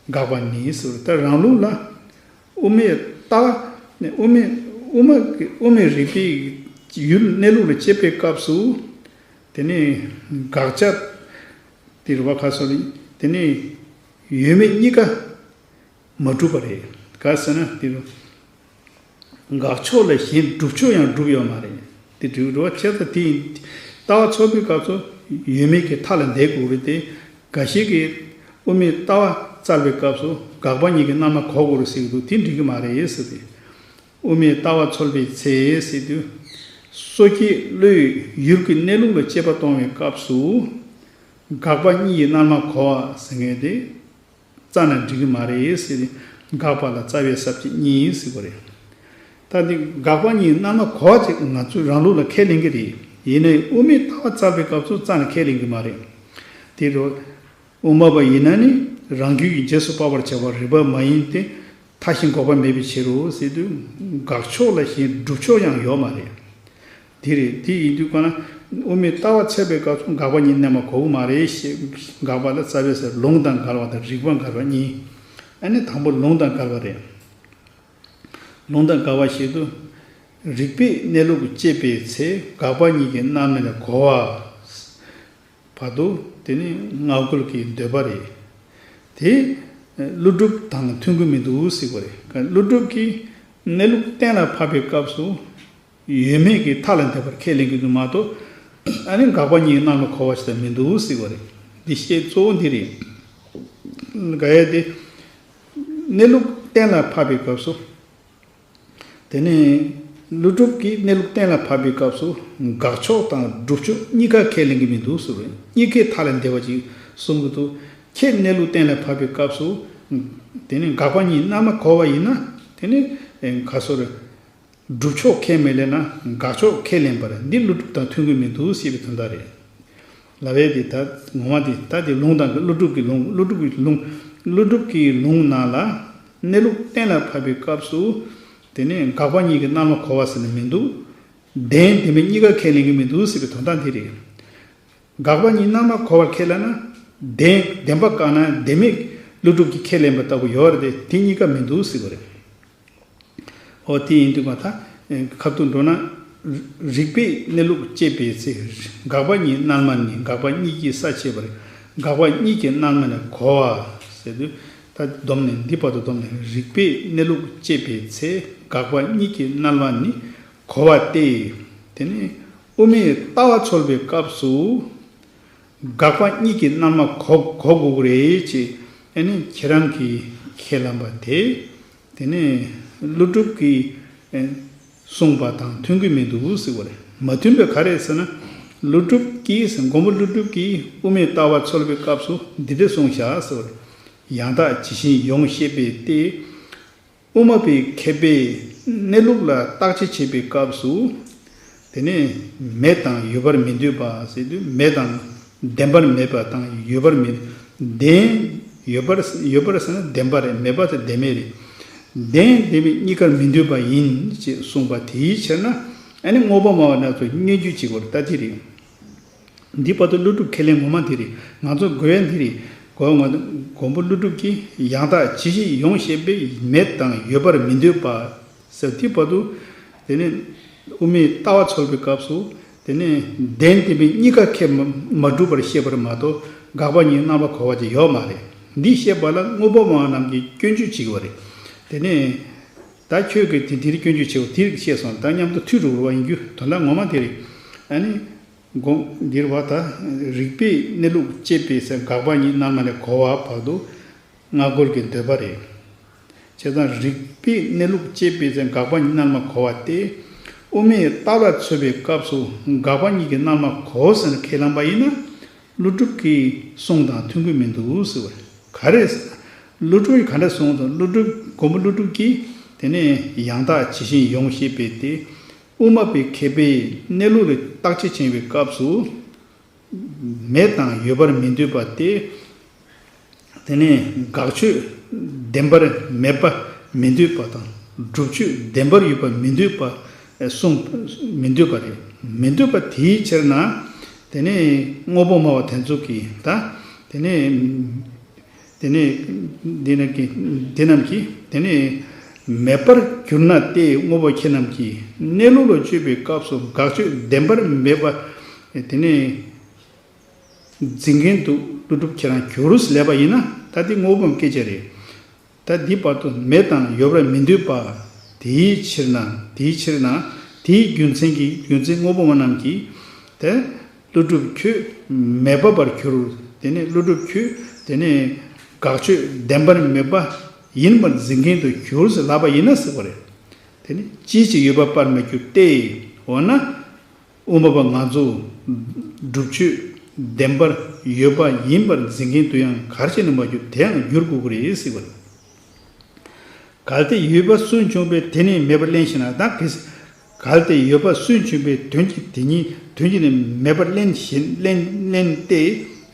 དགག་པ་ནི་ཟེར། ད་རང་ལུགས་ལ་དབུ་མའི་ལྟ་བ་ནི། དབུ་མའི་དབུ་མ་གི་དབུ་མའི་རིགས་པའི་ཡུལ་གནས་ལུགས་ལ་དཔྱད་པའི་སྐབས་སུ། དེ་ནི་དགག་བྱ་དེ་རེད་བ། ག་རེ་ཟེར་ན། དེ་ནི་ཡོད་མེད་གཉིས་ཀ་མ་གྲུབ་པ་རེད། ག་རེ་ཟེར་ན་དེ་རུ་དགག་ཕྱོགས་ལ་གཞན་སྒྲུབ་ཕྱོགས་ཡང་གྲུབ་ཡོད་མ་རེད། དེ་སྒྲུབ་རེད་བ། བྱས་ཙང་དེ་ཡིན། ལྟ་བ་འཚོལ་བའི་སྐབས་སུ་ཡོད་མེད་ཀྱི་མཐའ་ལ་འདེད་དགོས་རེད་དེ། འགའ་ཞིག་གིས་དབུ་མའི་ལྟ་བ་བཙལ་བའི་སྐབས་སུ་དགག་པ་གཉིས་ཀྱི་རྣལ་མ་གོ་དགོས་རེད་ཟེར་གྱི་འདུག་དེ་འགྲིག་གི་མ་རེད་ཟེར་ཏེ། དབུ་མའི་ལྟ་བ་འཚོལ་བའི་ཚེ་ཟེར་དུས། སོ་སྐྱེའི་བློའི་ཡུལ་གྱི་གནས་ལུགས་ལ་དཔྱད་པ་གཏོང་བའི་སྐབས་སུ། དགག་པ་གཉིས་ཀྱི་རྣལ་མ་གོ་བ་ཟེར་མཁན་དེ་རྩ་ནས་འགྲིག་གི་མ་རེད་ཟེར་ཏེ། དགག་པ་ལ་རྩ་བའི་ས་བཅད་གཉིས་ཟེར་བ་རེད། ད་འདི་དགག་པ་གཉིས་རྣལ་མ་གོ་བ་ཅིག་ང་ཚོས་རང་ལུགས་ལ་ཁས་ལེན་གྱི་རེད། ཡིན་ནའི་དབུ་མའི་ལྟ་བ་བཙལ་བའི་སྐབས་སུ་རྩ་ནས་ཁས་ལེན་གྱི་མ་རེད། དེ་རུ། དབུ་མ་པ་ཡིན་ན་ནི་རང་རྒྱུད་ཀྱི་རྗེས་སུ་དཔག་པར་བྱ་བ་རིགས་པ་མ་ཡིན་ཏེ། མཐའ་གཞན་འགོག་པ་མེད་པའི་ཕྱིར་རོ་ཟེར་དུས། དགག་ཕྱོགས་ལ་གཞན་སྒྲུབ་ཕྱོགས་ཡང་ཡོད་མ་རེད། དེ་རེད། དེ་ཡིན་དུས་གང་ན་དབུ་མའི་ལྟ་བ་འཚོལ་བའི་སྐབས་སུ་དགག་པ་གཉིས་རྣལ་མ་གོ་གི་མ་རེད་ཞེས། དགག་པ་ལ་རྩ་བའི་ས་ལུང་དང་འགལ་བ་དང་རིགས་པ་འགལ་བ་གཉིས། ཨ་ནི་དང་པོ་ལུང་དང་འགལ་བ་རེད། ལུང་དང་འགལ་བ་ཞིག་ཏུ། རིགས་པས་གནས་ལུགས་དཔྱད་པའི་ཚེ། དགག་པ་གཉིས་ཀྱིས་རྣམ་སྨིན་གོ་བ། བར་དུ་དེ་ནི་སྔ་རྒོལ་གྱི་འདོད་པ་རེད། དེ་ཀླུ་སྒྲུབ་དང་མཐུན་གྱི་མི་འདུག་ཟེར་བ་རེད། ཀླུ་སྒྲུབ་ཀྱིས་གནས་ལུགས་གཏན་ལ་ཕབ་པའི་སྐབས་སུ། ཡོད་མེད་ཀྱི་མཐའ་ལ་འདེབས་པར་ཁས་ལེན་གྱི་འདུག་མ་གཏོགས། ཨ་ནི་དགག་པ་གཉིས་རྣམ་པར་གོ་བ་ཞིག་ད་མི་འདུག་ཟེར་བ་རེད། འདི་བཤད་གཙོ་བོ་འདི་རེད། འགལ་ཡ་དེ། གནས་ལུགས་གཏན་ལ་ཕབ་པའི་སྐབས་སུ། དེ་ནས་ཀླུ་སྒྲུབ་ཀྱིས་གནས་ལུགས་གཏན་ལ་ཕབ་པའི་སྐབས་སུ། དགག་ཕྱོགས་དང་སྒྲུབ་ཕྱོགས་གཉིས་ཀ་ཁས་ལེན་གྱི་མི་འདུག་ཟེར་བ་རེད། གཉིས་ཀའི་མཐའ་ལ་འདེབས་པ་ཅིག་གསུང་གི་འདུག་ཁྱེད་གནས་ལུགས་གཏན་ལ་ཕབ་པའི་སྐབས་སུ། དེ་ནས་དགག་པ་གཉིས་རྣམ་པར་གོ་བ་ཡིན་ན། དེ་ནས་ག་སོ་རེད། སྒྲུབ་ཕྱོགས་ཁས་མི་ལེན་ན་དགག་ཕྱོགས་ཁས་ལེན་པར་འདི་ཀླུ་སྒྲུབ་དང་མཐུན་གྱི་མི་འདུག་ཞེས་པའི་དོན་དག་རེད། ལབ་ཡས་དེ་ད་ངོ་མ་དེ་ད་དེ་ལུང་དང་ཀླུ་སྒྲུབ་ཀྱི་ལུང་། ཀླུ་སྒྲུབ་ཀྱི་ལུང་། ཀླུ་སྒྲུབ་ཀྱི་ལུང་ནང་ལ་གནས་ལུགས་གཏན་ལ་ཕབ་པའི་སྐབས་སུ། དེ་ནས་དགག་པ་གཉིས་ཀྱིས་རྣམ་པར་གོ་བ་ཟེར་ནས་མི་འདུག་བདེན་བདེན་མེད་གཉིས་ཀ་ཁས་ལེན་གྱི་མི་འདུག་ཟེར་བའི་དོན་དག་འདི་རེད། དགག་པ་གཉིས་རྣམ་པར་གོ་བར་ཁས་ལེན་ན། བདེན་བདེན་པ་བཀག་ན་བདེན་མེད་ཀླུ་སྒྲུབ་ཀྱིས་ཁས་ལེན་པ་ལྟ་བུ་ཡོད་རེད་དེ། དེ་གཉིས་ཀ་མི་འདུག་ཟེར་བ་རེད། འོ་དེ་ཡིན་དུས་མ་ད་ཁ་ཐུག་འགྲོ་ན། རིགས་པས་གནས་ལུགས་དཔྱད་པའི་ཚེ། དགག་པ་གཉིས་རྣལ་མ་ནི། དགག་པ་གཉིས་ཀྱིས་ས་བཅད་པར། དགག་པ་གཉིས་ཀྱིས་རྣལ་མ་ནི་གོ་བ། ཟེར་དུས་ད་སྡོམ་ནས་འདི་བར་དུ་སྡོམ་ནས། རིགས་པས་གནས་ལུགས་དཔྱད་པའི་ཚེ། དགག་པ་གཉིས་ཀྱིས་རྣལ་མ་ནི་གོ་བ་སྟེ། དེ་ནས་དབུ་མའི་ལྟ་བ་འཚོལ་བའི་སྐབས་སུ། དགག་པ་གཉིས་ཀྱིས་རྣལ་མ་གོ་གོ་དགོས་ཀྱི་རེད་ཅེས་ཨ་ནི་ཁྱེད་རང་གིས་ཁས་བླངས་པ་དེ། དེ་ནས་ཀླུ་སྒྲུབ་ཀྱིས་ཨེ་གསུངས་པ་དང་མཐུན་གྱི་མི་འདུག་ཟེར་བ་རེད། མ་མཐུན་པའི་ག་རེ་ཟེར་ན། ཀླུ་སྒྲུབ་ཀྱིས། མགོན་པོ་ཀླུ་སྒྲུབ་ཀྱིས་དབུ་མའི་ལྟ་བ་འཚོལ་བའི་སྐབས་སུ་འདི་འདྲ་གསུངས་བཞག་ཟེར་བ་རེད། ཡང་དག་ཇི་བཞིན་ཡོངས་ཤེས་པའི་སྟེ། དབུ་མ་པའི་མཁས་པས་གནས་ལུགས་ལ་བརྟག་དཔྱད་བྱེད་པའི་སྐབས་སུ། དེ་ནས་མེད་དང་ཡོད་པར་མི་འདོད་པ་ཟེར་དུས། མེད་དང་བདེན་པར་མེད་པ་དང་ཡོད་པར་མི། བདེན། ཡོད་པར། ཡོད་པར་ཟེར་ན་བདེན་པ་རེད། མེད་པ་དེ་བདེན་མེད་རེད། བདེན་བདེན་མེད་གཉིས་ཀར་མི་འདོད་པ་ཡིན་ཅེས་གསུངས་པ་དེའི་ཕྱིར་ན། ཨ་ནི་དངོས་པོ་སྨྲ་བ་རྣམས་ཚོ་སྙོན་འཇུག་བྱེད་དགོས་རེད། ད་དེ་རེད། འདི་བར་དུ་ཀླུ་སྒྲུབ་ཁས་ལེན་ངོ་མ་འདི་རེད། ང་ཚོ་དགོས་ཡ་འདི་རེད། གོ་ང་། མགོན་པོ་ཀླུ་སྒྲུབ་ཀྱིས་ཡང་དག་ཇི་བཞིན་ཡོངས་ཤེས་པས་མེད་དང་ཡོད་པར་མི་འདོད་པ། ཟེར་དེ་བར་དུ། དེ་ནས་དབུ་མའི་ལྟ་བ་འཚོལ་བའི་སྐབས་སུ། དེ་ནས་བདེན་བདེན་མེད་གཉིས་ཀ་ཁས་མ་མ་གྲུབ་པར་བཤད་པར་མ་གཏོགས། དགག་པ་གཉིས་རྣམ་པར་གོ་བ་དེ་ཡོད་མ་རེད། འདི་བཤད་པ་ལ་དངོས་པོ་སྨྲ་བ་རྣམས་ཀྱིས་སྐྱོན་བརྗོད་བྱེད་ཀྱི་ཡོད་རེད། དེ་ནས་ད་ཁྱོད་ཀྱིས་དེ་དེར་སྐྱོན་བརྗོད་བྱེད་པ་དེ་རིགས་བཤད་སོང་། ད་མཉམ་དུ་མཐུད་འགྲོ་དགོས་པ་ཡིན་རྒྱུ་དོན་དག་ངོ་མ་དེ་རེད། ཨ་ནི། དགོངས། འདིར་བ་ད། རིགས་པས་གནས་ལུགས་དཔྱད་པའི་ཚེ། དགག་པ་གཉིས་རྣལ་མ་ནི་གོ་བ་བར་དུ་སྔ་རྒོལ་གྱི་འདོད་པ་རེད། བྱས་ཙང་རིགས་པས་གནས་ལུགས་དཔྱད་པའི་ཚེ། དགག་པ་གཉིས་རྣལ་མ་གོ་བ་སྟེ། དབུ་མའི་ལྟ་བ་འཚོལ་བའི་སྐབས་སུ་དགག་པ་གཉིས་ཀྱིས་རྣལ་མ་གོ་ཟེར་ནས་ཁས་བླངས་པ་ཡིན་ན། ཀླུ་སྒྲུབ་ཀྱི་གསུང་དང་མཐུན་གྱི་མི་འདུག་ཟེར་བ་རེད། ག་རེ་ཟེར་ན། ཀླུ་སྒྲུབ་ཀྱིས་ག་འདྲ་གསུངས་སོང་། ཀླུ་སྒྲུབ། མགོན་པོ་ཀླུ་སྒྲུབ་ཀྱིས་དེ་ནས་ཡང་དག་ཇི་བཞིན་ཡོངས་ཤེས་པའི་སྟེ། དབུ་མ་པའི་མཁས་པས་གནས་ལུགས་ལ་བརྟག་དཔྱད་བྱེད་པའི་སྐབས་སུ། མེད་དང་ཡོད་པར་མི་འདོད་པ་སྟེ། དེ་ནས་དགག་ཆོས་བདེན་པར་མེད་པ་མི་འདོད་པ་དང་། སྒྲུབ་ཆོས་བདེན་པར་ཡོད་པ་མི་འདོད་པ་གསུངས། མི་འདོད་པ་རེད། མི་འདོད་པ་དེའི་ཕྱིར་ན། དེ་ནས་དངོས་པོ་སྨྲ་བ་དེ་ཚོ་གིས་ད། དེ་ནས། དེ་ནས་འདི་རྣམས་ཀྱིས། འདི་རྣམས་ཀྱིས་དེ་ནས་མེད་པར་གྱུར་ན་སྟེ། དངོས་པོ་ཁྱེད་རྣམས་ཀྱིས་གནས་ལུགས་ལ་དཔྱོད་པའི་སྐབས་སུ་དགག་ཆོས་བདེན་པར་མེད་པ། དེ་ནས་འཛིན་མཁན་དུ་ཀླུ་སྒྲུབ་ཁྱེད་རང་གྱུར་ཟེར་ལབ་པ་ཡིན་ན། ད་འདི་དངོས་པོའམ་སྐད་ཆ་རེད། ད་འདི་བར་དུ་མེད་དང་ཡོད་པར་མི་འདོད་པ། དེའི་ཕྱིར་ན། དེའི་ཕྱིར་ན། དེའི་རྒྱུ་མཚན་གྱིས། རྒྱུ་མཚན་དངོས་པོ་སྨྲ་རྣམས་ཀྱིས། དེ། ཀླུ་སྒྲུབ་ཁྱོད་མེད་པ་པར་གྱུར། དེ་ནས་ཀླུ་སྒྲུབ་ཁྱོད་དེ་ནས་དགག་ཆོས་བདེན་པར་མེད་པ་ཡིན་པར་འཛིན་མཁན་དུ་གྱུར་ཟེར་ལབ་པ་ཡིན་ན་ཟེར་བ་རེད། དེ་ནི་ཅིའི་ཕྱིར་ཡོད་པ་པར་མི་འགྱུར་ཏེ། འོ་ན། དབུ་མ་པ་ང་ཚོ་སྒྲུབ་ཆོས་བདེན་པར་ཡོད་པ་ཡིན་པར་འཛིན་མཁན་དུ་ཡང་གར་བྱས་ནས་མ་གྱུར། དེ་ཡང་འགྱུར་དགོས་ཀྱི་རེད་ཟེར་བ་རེད། གལ་ཏེ་ཡོད་པ་སུན་བྱུང་བས་དེ་ནི་མེད་པར་ལེན་ཞེ་ན། ད་གལ་སྲིད། གལ་ཏེ་ཡོད་པ་སུན་བྱུང་བས་དོན་གྱིས་དེ་ཉིད། དོན་གྱིས་ནི་མེད་པར་ལེན་ཞེ། ལེན། ལེན་ཏེ།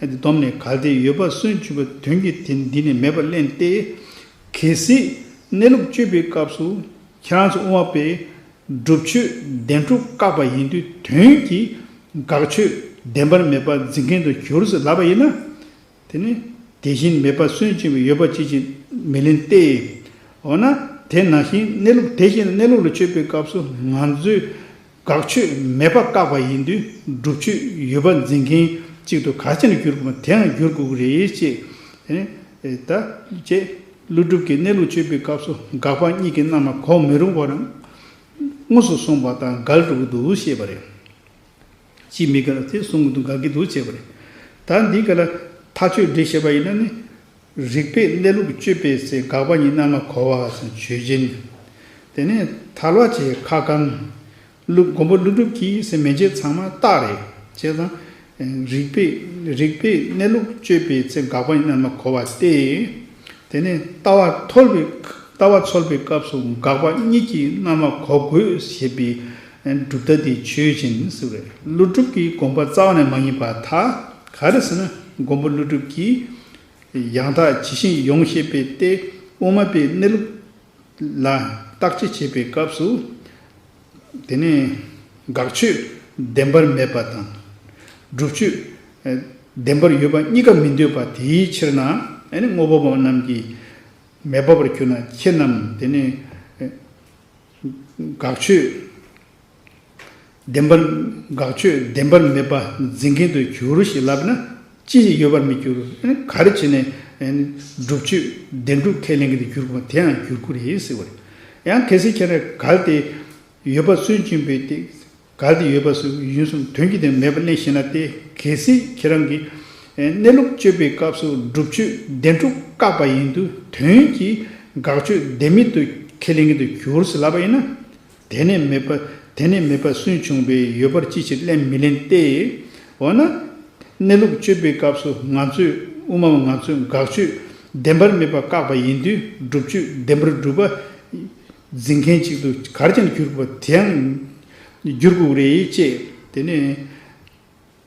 སྡོམ་ནས། གལ་ཏེ་ཡོད་པ་སུན་བྱུང་བས་དོན་གྱིས་དེ། འདི་ནི་མེད་པར་ལེན་ཏེ། གལ་སྲིད་གནས་ལུགས་དཔྱོད་པའི་སྐབས་སུ་ཁྱེད་རང་ཚོ་དབུ་མ་པས་སྒྲུབ་ཆོས་བདེན་གྲུབ་བཀག་པ་ཡིན་དུས། དོན་གྱིས་དགག་ཆོས་བདེན་པར་མེད་པར་འཛིན་མཁན་དུ་གྱུར་ཟེར་ལབ་པ་ཡིན་ན། དེ་ནི་དེ་བཞིན་མེད་པ་སུན་འབྱིན་པའི་ཡོད་པ་ཅིའི་ཕྱིར་མི་ལེན་ཏེ། འོ་ན། དེ་ནང་བཞིན་གནས་ལུགས་དེ་བཞིན་གནས་ལུགས་ལ་དཔྱོད་པའི་སྐབས་སུ་ང་ཚོས་དགག་ཆོས་མེད་པ་བཀག་པ་ཡིན་དུས་སྒྲུབ་ཆོས་ཡོད་པ་འཛིན་མཁན་གཅིག་ཏུ་ག་ཅི་ནས་འགྱུར་དགོས་པ་དེ་ཡང་འགྱུར་དགོས་ཀྱི་རེད་ཅེས། དེ་ནས་ད་ཅེས་ཀླུ་སྒྲུབ་ཀྱིས་གནས་ལུགས་དཔྱོད་པའི་སྐབས་སུ་དགག་པ་གཉིས་ཀྱི་རྣམ་པ་གོ་མི་རུང་བར་དངོས་སུ་གསུངས་པ་དང་འགལ་འགྲོ་གི་འདུག་ཞེས་པ་རེད། ཅིས་མི་དགར་དེ་གསུང་གི་འདུག་དགག་གི་འདུག་ཅེས་པ་རེད། ད་འདི་ག་ལ་ཐག་གཅོད་འདི་བཤད་པ་ཡིན་ན་ནི། རིགས་པས་གནས་ལུགས་དཔྱོད་པའི་ཚེ་དགག་པ་གཉིས་རྣམ་པར་གོ་བ་ཟེར་ཆོས་ཅན། དེ་ནས་ཐལ་བ་བཅས་ཁ་བསྐང་། ཀླུ་མགོན་པོ་ཀླུ་སྒྲུབ་ཀྱིས་ཟེར་མན་ཆད་ཚང་མ་རྟགས་རེད། བྱས་ཙང་། རིགས་པས་རིགས་པས་གནས་ལུགས་དཔྱོད་པའི་ཚེ་དགག་པ་གཉིས་རྣམ་པར་གོ་བ་སྟེ། དེ་ནས་ལྟ་བ་ཐོལ་པའི་ལྟ་བ་འཚོལ་བའི་སྐབས་སུ་དགག་པ་གཉིས་ཀྱིས་རྣམ་པར་གོ་དགོས་ཞེས་པའི་གྲུབ་མཐའ་དེ་ཆོས་ཅན་ཟེར་བས་ཀླུ་སྒྲུབ་ཀྱི་དགོངས་པ་རྩ་བ་ནས་མ་ཡིན་པར་ཐལ། ག་རེ་ཟེར་ན་མགོན་པོ་ཀླུ་སྒྲུབ་ཀྱིས་ཡང་དག་ཇི་བཞིན་ཡོངས་ཤེས་པའི་སྟེ་དབུ་མ་པའི་གནས་ལུགས་ལ་བརྟག་དཔྱད་བྱེད་པའི་སྐབས་སུ། དེ་ནས་དགག་ཆོས་བདེན་པར་མེད་པ་དང་། སྒྲུབ་ཆོས་བདེན་པར་ཡོད་པ་གཉིས་ཀ་མི་འདོད་པ་དེའི་ཕྱིར་ན་ཨ་ནི་དངོས་པོ་པ་རྣམས་ཀྱིས་མེད་པ་བར་གྱུར་ན་ཁྱེད་རྣམས་དེ་ནས་དགག་ཆོས་བདེན་པར་དགག་ཆོས་བདེན་པར་མེད་པ་འཛིན་མཁན་དུ་གྱུར་ཞེས་ལབ་ན་ཅི་ཞིག་ཡོད་པར་མི་འགྱུར། ཨ་ནི་ག་རེ་བྱས་ནས་ཨ་ནི་སྒྲུབ་ཆོས་བདེན་གྲུབ་ཁས་ལེན་མཁན་དུ་གྱུར་དགོས་པ་དེ་ཡང་འགྱུར་དགོས་རེད་ཟེར་བ་རེད། ཡང་གལ་སྲིད་ཁྱེད་རང་གལ་ཏེ། ཡོད་པ་སུན་འབྱིན་པའི་སྟེ། གལ་ཏེ་ཡོད་པ་སུན་ཡུན་སུན་དོན་གྱི་དེ་མེད་པ་གླེང་ཤེས་ན་སྟེ་གལ་སྲིད་ཁྱེད་རང་གིས་གནས་ལུགས་དཔྱོད་པའི་སྐབས་སུ་སྒྲུབ་ཆོས་བདེན་གྲུབ་བཀག་པ་ཡིན་དུས་དོན་གྱིས་དགག་ཆོས་བདེན་མེད་དུ་ཁས་ལེན་གྱི་དུ་གྱུར་ཟེར་ལབ་པ་ཡིན་ན། དེ་ནས་མེད་པ་དེ་ནས་མེད་པ་སུན་བྱུང་བས་ཡོད་པར་ཅི་ཕྱིར་གླེང་མི་ལེན་ཏེ། འོ་ན། གནས་ལུགས་དཔྱོད་པའི་སྐབས་སུ་ང་ཚོས་དབུ་མ་ང་ཚོས་དགག་ཆོས་བདེན་པར་མེད་པ་བཀག་པ་ཡིན་དུས་སྒྲུབ་ཆོས་བདེན་པར་གྲུབ་པ། འཛིན་མཁན་གཅིག་ཏུ་གར་ཀྱང་གྱུར་པ་དེའང་འགྱུར་དགོས་རེད་ཅེས་དེ་ནས་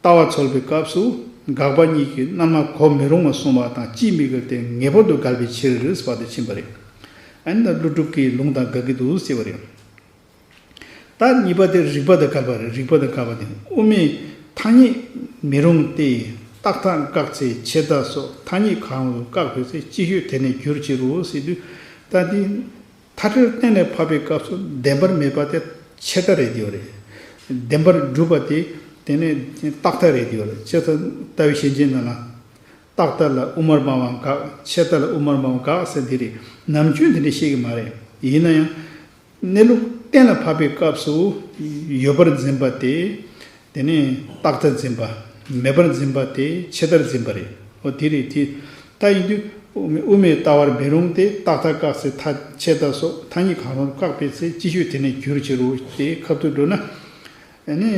ལྟ་བ་འཚོལ་བའི་སྐབས་སུ་དགག་པ་གཉིས་ཀྱི་རྣམ་པ་གོ་མི་རུང་བ་གསུངས་པ་དང་ཅིས་མི་དགར་ཏེ་ངེས་པར་དུ་འགལ་བའི་ཕྱིར་ཟེར་བ་དེ་ཕྱིན་པ་རེད། ཨ་ནི་ད་ཀླུ་སྒྲུབ་ཀྱི་ལུང་དང་འགལ་གྱི་འདུག་ཟེར་བ་རེད། ད་གཉིས་པ་དེ་རིགས་པ་དང་འགལ་བ་རེད། རིགས་པ་དང་འགལ་བ་དེ་དབུ་མའི་ཐ་སྙད་མི་རུང་སྟེ། རྟག་མཐའ་བཀག་ཚེ་ཆད་མཐའ་སོགས་ཐ་སྙད་གང་རུང་བཀག་པའི་ཚེ་ཅིག་ཤོས་དེ་ནས་འགྱུར་ཕྱིར་རོ་ཟེར་དུས་ད་དེ། མཐའ་བྲལ་གཏན་ལ་ཕབ་པའི་སྐབས་སུ་བདེན་པར་མེད་པ་དེ་ཆད་མཐའ་རེད་དེ་ཡོད་རེད། བདེན་པར་གྲུབ་པ་དེ་དེ་ནས་རྟག་མཐའ་རེད་དེ་ཡོད་རེད། ཅེས་ལྟ་བའི་ཤན་འབྱེད་ནང་ལ་རྟག་མཐའ་ལ་དབུ་མར་སྨྲ་བའང་དགག་ཆད་མཐའ་ལ་དབུ་མར་སྨྲ་བའང་དགག་ཟེར་འདི་རེད། ནམ་རྒྱུན་དེ་འདྲ་བཤད་ཀྱི་མ་རེད། ཡིན་ན་ཡང་། གནས་ལུགས་གཏན་ལ་ཕབ་པའི་སྐབས་སུ་ཡོད་པར་འཛིན་པ་དེ། དེ་ནས་རྟག་མཐའ་འཛིན་པ། མེད་པར་འཛིན་པ་དེ་ཆད་མཐར་འཛིན་པ་རེད། འོ་དེ་རེད་དེ། ད་ཡིན་དུས་དབུ་མའི་ལྟ་བར་མི་རུང་སྟེ་རྟག་མཐའ་བཀག་ཚེ་མཐའ་ཆད་མཐའ་སོགས་ཐ་སྙད་གང་རུང་བཀག་པའི་ཚེ་ཅིག་ཤོས་དེ་ནས་འགྱུར་ཕྱིར་རོ་དེ་ཁ་ཐུག་འགྲོ་ན། ཨ་ནི།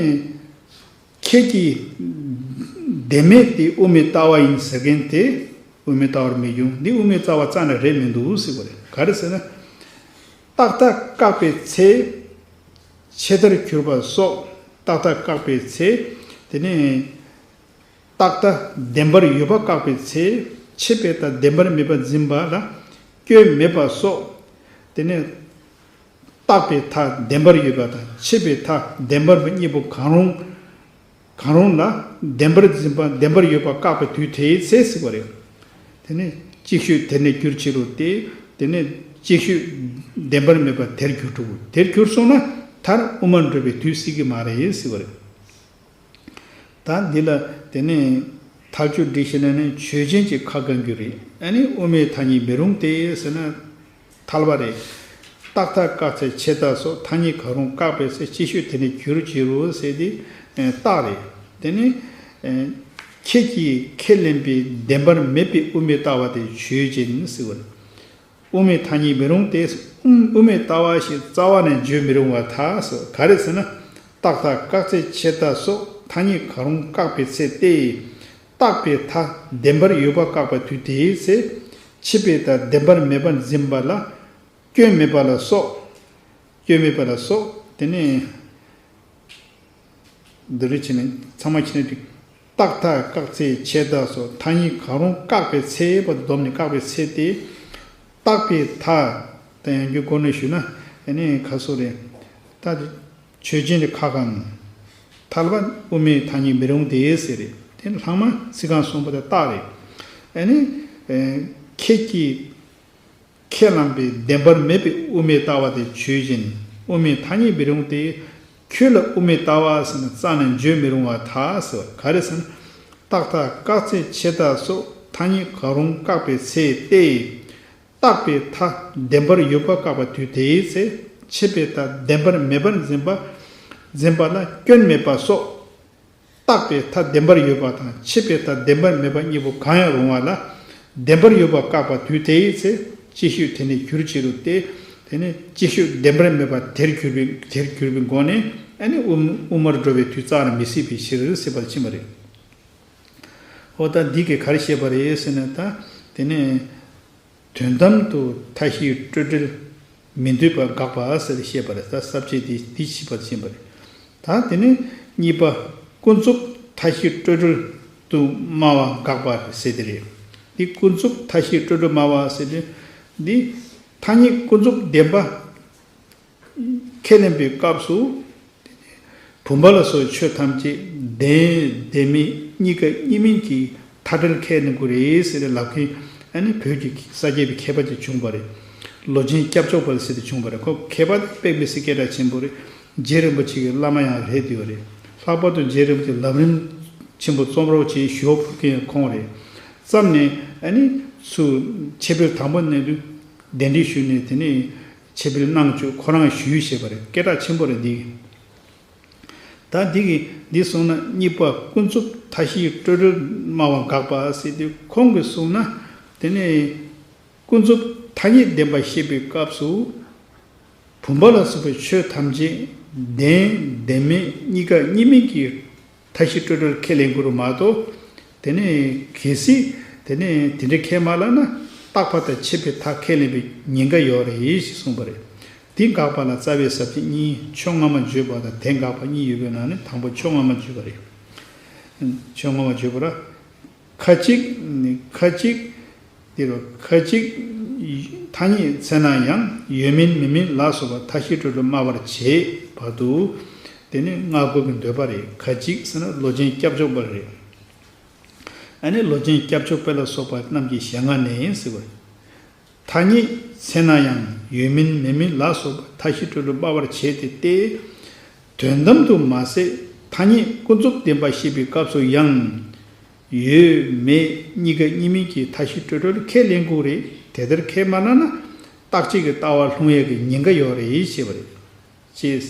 ཁྱེད་ཀྱིས་བདེན་མེད་དེ་དབུ་མའི་ལྟ་བ་ཡིན་ཟེར་མཁན་དེ་དབུ་མའི་ལྟ་བར་མི་འགྱུར། འདི་དབུ་མའི་ལྟ་བ་རྩ་ནས་རེད་མི་འདུག་ཟེར་བ་རེད། ག་རེ་ཟེར་ན། རྟག་མཐའ་བཀག་པའི་ཚེ། ཆད་མཐར་གྱུར་པ་སོགས་རྟག་མཐའ་བཀག་པའི་ཚེ། དེ་ནས། རྟག་མཐའ་བདེན་པར་ཡོད་པ་བཀག་པའི་ཚེ། ཆད་པའི་མཐའ་བདེན་པར་མེད་པར་འཛིན་པ་ལ་སྐྱོན་མེད་པ་སོགས། དེ་ནས། རྟག་པའི་མཐའ་བདེན་པར་ཡོད་པ་དང་ཆད་པའི་མཐའ་བདེན་པར་མེད་གཉིས་པོ་གང་རུང་། གང་རུང་ལ་བདེན་པར་འཛིན་པ་བདེན་པར་ཡོད་པ་བཀག་པའི་དུས་དེའི་ཚེ་ཟེར་བ་རེད། དེ་ནས་ཅིག་ཤོས་དེ་ནས་འགྱུར་ཕྱིར་རོ་སྟེ། དེ་ནས་ཅིག་ཤོས་བདེན་པར་མེད་པ་དེར་འགྱུར་འགྲོ་དགོས། དེར་གྱུར་སོང་ན་མཐར་དབུ་མར་འགྲོ་བའི་དུས་སྲིད་ཀྱི་མ་རེད་ཟེར་བ་རེད། ད་འདི་ལ་དེ་ནས་ཐལ་ཆོས་སྒྲིག་ཤེས་ན་ནི་ཆོས་ཅན་གྱི་ཁ་བསྐང་རྒྱུ་རེད། ཨ་ནི་དབུ་མའི་ཐ་སྙད་མི་རུང་སྟེ་ཟེར་ན། ཐལ་བ་རེད། རྟག་མཐའ་བཀག་ཚེ་ཆད་མཐའ་སོགས་ཐ་སྙད་གང་རུང་བཀག་པའི་ཚེ་ཅིག་ཤོས་དེ་ནས་འགྱུར་བྱེད་རོ་ཟེར་ཏེ། རྟགས་རེད། དེ་ནི། ཁྱེད་ཀྱིས་ཁས་ལེན་པའི་བདེན་པར་མེད་པའི་དབུ་མའི་ལྟ་བ་དེ་ཆོས་ཅན་ཟེར་བ་རེད། དབུ་མའི་ཐ་སྙད་མི་རུང་སྟེ། དབུ་མའི་ལྟ་བ་ཞེས་རྩ་བ་ནས་བརྗོད་མི་རུང་བར་ཐལ། ག་རེ་ཟེར་ན། རྟག་མཐའ་བཀག་ཚེ་ཆད་མཐའ་སོགས་ཐ་སྙད་གང་རུང་བཀག་པའི་ཚེ་སྟེ། རྟག་པའི་མཐའ་བདེན་པར་ཡོད་པ་བཀག་པའི་དུས་དེའི་ཚེ། ཆད་པའི་མཐའ་བདེན་པར་མེད་པར་འཛིན་པ་ལ། སྐྱོན་མེད་པ་ལ་སོགས། སྐྱོན་མེད་པ་ལ་སོགས། དེ་ནས། འདི་རུ་ཕྱིན་ནས་ཚང་མ་ཕྱིན་ནས་འགྲིག་རྟག་མཐའ་བཀག་ཚེ་ཆད་མཐའ་སོགས་ཐ་སྙད་གང་རུང་བཀག་པའི་ཚེ་བ་བསྡོམས་ནས་བཀག་པའི་ཚེ་སྟེ། རྟག་པའི་མཐའ། ད་ཡང་རྒྱུ་སྒོ་ནས་ཞུས་ན་ཨ་ནི་ག་སོགས་རེད། ད་ཆོས་ཅན་གྱི་ཁ་བསྐང་། ཐལ་བ་དབུ་མའི་ཐ་སྙད་མི་རུང་སྟེ་ཟེར་རེད། དེ་ལྷག་མ་ཚིག་རྐང་གསུམ་པོ་དེ་རྟགས་རེད། ཨ་ནི། ཁྱེད་ཀྱིས། ཁས་བླངས་པའི་བདེན་པར་མེད་པའི་དབུ་མའི་ལྟ་བ་དེ་ཆོས་ཅན། དབུ་མའི་ཐ་སྙད་མི་རུང་སྟེ། ཁྱོད་ལ་དབུ་མའི་ལྟ་བ་ཟེར་ན་རྩ་ནས་བརྗོད་མི་རུང་བར་ཐལ་ཟེར་བ་ག་རེ་ཟེར་ན། རྟག་མཐའ་བཀག་ཚད་ཆད་མཐའ་སོགས་ཐ་སྙད་གང་རུང་བཀག་པའི་ཚེ་སྟེ། རྟག་པའི་མཐའ་བདེན་པར་ཡོད་པ་བཀག་པ་དུས་དེའི་ཚེ། ཆད་པའི་མཐའ་བདེན་པར་མེད་པར་འཛིན་པ། འཛིན་པ་ལ་སྐྱོན་མེད་པ་སོགས། རྟག་པའི་མཐའ་བདེན་པར་ཡོད་པ་དང་ཆད་པའི་མཐའ་བདེན་པར་མེད་པ་གཉིས་པོ་གང་ཡང་རུང་བ་ལ། བདེན་པར་ཡོད་པ་བཀག་པ་དུས་དེའི་ཚེ། ཅིག་ཤོས་དེ་ནི་གྱུར་ཅི་རུང་སྟེ། དེ་ནི་ཅིག་ཤོས་བདེན་པར་མེད་པ་དེར་གྱུར་པའི་དེར་གྱུར་པའི་སྒོ་ནས་ཨ་ནི་དབུ་དབུ་མར་འགྲོ་བའི་དུས་བཙག་ར་མི་སྲིད་པའི་ཕྱིར་ཟེར་བར་ཕྱིན་པ་རེད། འོ་ད་འདི་གིས་ག་རེ་བཤད་པ་རེད་ཟེར་ན། ད་དེ་ནི། དོན་དམ་དུ་མཐའ་བཞིའི་སྤྲོས་བྲལ་མི་འདོད་པ་དགག་པ་ཟེར་བཤད་པ་རེད། ད་ས་བཅད་འདི་འདི་ཕྱིས་པར་ཕྱིན་པ་རེད། ད་དེ་ནས་གཉིས་པ། ཀུན་རྫོབ་མཐའ་བཞི་སྤྲོས་བྲལ་དུ་སྨྲ་བ་དགག་པ་ཟེར་དེ་རེད། འདི་ཀུན་རྫོབ་མཐའ་བཞི་སྤྲོས་བྲལ་སྨྲ་བ་ཟེར་དེ། འདི་ཐ་སྙད་ཀུན་རྫོབ་བདེན་པ་ཁས་ལེན་པའི་སྐབས་སུ། བུམ་པ་ལ་སོགས་ཆོས་ཐམས་ཅད་བདེན་བདེན་མིན་གཉིས་ཀ་གཉིས་མིན་གྱི་མཐའ་བྲལ་ཁས་ལེན་དགོས་རེད་ཟེར་ཏེ་ལབ་མཁན་ཨ་ནི་བོད་ཀྱི་ས་སྐྱ་པའི་མཁས་པ་ཅིག་བྱུང་བ་རེད། ལོ་ཆེན་སྐྱབས་མཆོག་དཔལ་ཟེར་ཏེ་བྱུང་བ་རེད། ཁོ་མཁས་པ་དེ་དཔེ་མི་སྲིད་སྐད་གྲགས་ཆེན་པོ་རེད། རྗེ་རིན་པོ་ཆེ་གི་བླ་མ་ཡང་རེད་འདུག་རེད། ལྷག་པར་དུ་རྗེ་རིན་པོ་ཆེ་ལམ་རིམ་ཆེན་པོ་རྩོམ་རོགས་བྱེད་ཞུ་བ་ཕུལ་མཁན་ཡང་ཁོང་རེད། ཙམ་ནས་ཨ་ནི་ཚུར་ཆེ་འཕེལ་དང་པོ་ནས་དུས་གདན་འདྲེན་ཞུས་ནས་དེ་ནས་ཆེ་འཕེལ་གནང་བཅུག་ཁོ་རང་ཞུས་བྱས་པ་རེད། སྐད་གྲགས་ཆེན་པོ་རེད་འདི། ད་འདི་གི་འདི་སོང་ན་གཉིས་པ་ཀུན་རྫོབ་མཐའ་བཞིའི་སྤྲོས་བྲལ་སྨྲ་བ་དགག་པ་ཟེར་དུས་ཁོང་གིས་གསུངས་ན། དེ་ནས་ཀུན་རྫོབ་ཐ་སྙད་བདེན་པ་བཤད་པའི་སྐབས་སུ། བུམ་པ་ལ་སོགས་པའི་ཆོས་ཐམས་ཅད་བདེན་བདེན་མིན་གཉིས་ཀ་གཉིས་མིན་གྱི་མཐའ་བཞི་སྤྲོས་བྲལ་ཁས་ལེན་དགོས་རེད་མ་གཏོགས། དེ་ནས་གལ་སྲིད་དེ་ནས་དེ་འདྲ་ཁས་མ་བླངས་ན་རྟག་པ་དང་ཆད་པའི་མཐའ་ཁས་ལེན་པའི་ཉེན་ཁ་ཡོད་རེད་ཞེས་གསུངས་པ་རེད། དེ་དགག་པ་ལ་རྩ་བའི་ས་བཅད་གཉིས། ཕྱོགས་སྔ་མ་བརྗོད་པ་དང་དེ་དགག་པ་གཉིས་ཡོད་པའི་ནང་ནས་དང་པོ་ཕྱོགས་སྔ་མ་བརྗོད་པ་རེད། ཕྱོགས་སྔ་མ་བརྗོད་པ་ར། ཁ་ཅིག་ནི་ཁ་ཅིག་དེ་རུ་ཁ་ཅིག་ཐ་སྙད་ཚེ་ན་ཡང་ཡོད་མིན་མེད་མིན་ལ་སོགས་པ་མཐའ་བཞི་སྤྲོས་བྲལ་སྨྲ་བར་བྱེད་བར་དུ། དེ་ནི་སྔ་རྒོལ་གྱི་འདོད་པ་རེད། ཁ་ཅིག་ཟེར་ན་ལོ་ཆེན་སྐྱབས་མཆོག་དཔལ་རེད། ཨ་ནི་ལོ་ཆེན་སྐྱབས་མཆོག་དཔལ་ལ་སོགས་པ་རྣམས་ཀྱི་ཞལ་སྔ་ནས་ཟེར་བ། ཐ་སྙད་ཚེ་ན་ཡང་ཡོད་མིན་མེད་མིན་ལ་སོགས་པ་མཐའ་བཞི་སྤྲོས་བྲལ་སྨྲ་བར་བྱེད་དེ་སྟེ། དོན་དམ་དུ་མ་ཟད་ཐ་སྙད་ཀུན་རྫོབ་བདེན་པ་བཤད་པའི་སྐབས་སུ་ཡང་། ཡོད་མེད་གཉིས་ཀ་གཉིས་མིན་གྱི་མཐའ་བཞི་སྤྲོས་བྲལ་ཁས་ལེན་དགོས་རེད། དེ་ལྟར་ཁས་མ་བླངས་ན་རྟག་གཅིག་གི་ལྟ་བ་ལྷུང་ཡས་ཀྱི་ཉེན་ཁ་ཡོད་རེད་ཞེས་པ་རེད། ཅེས།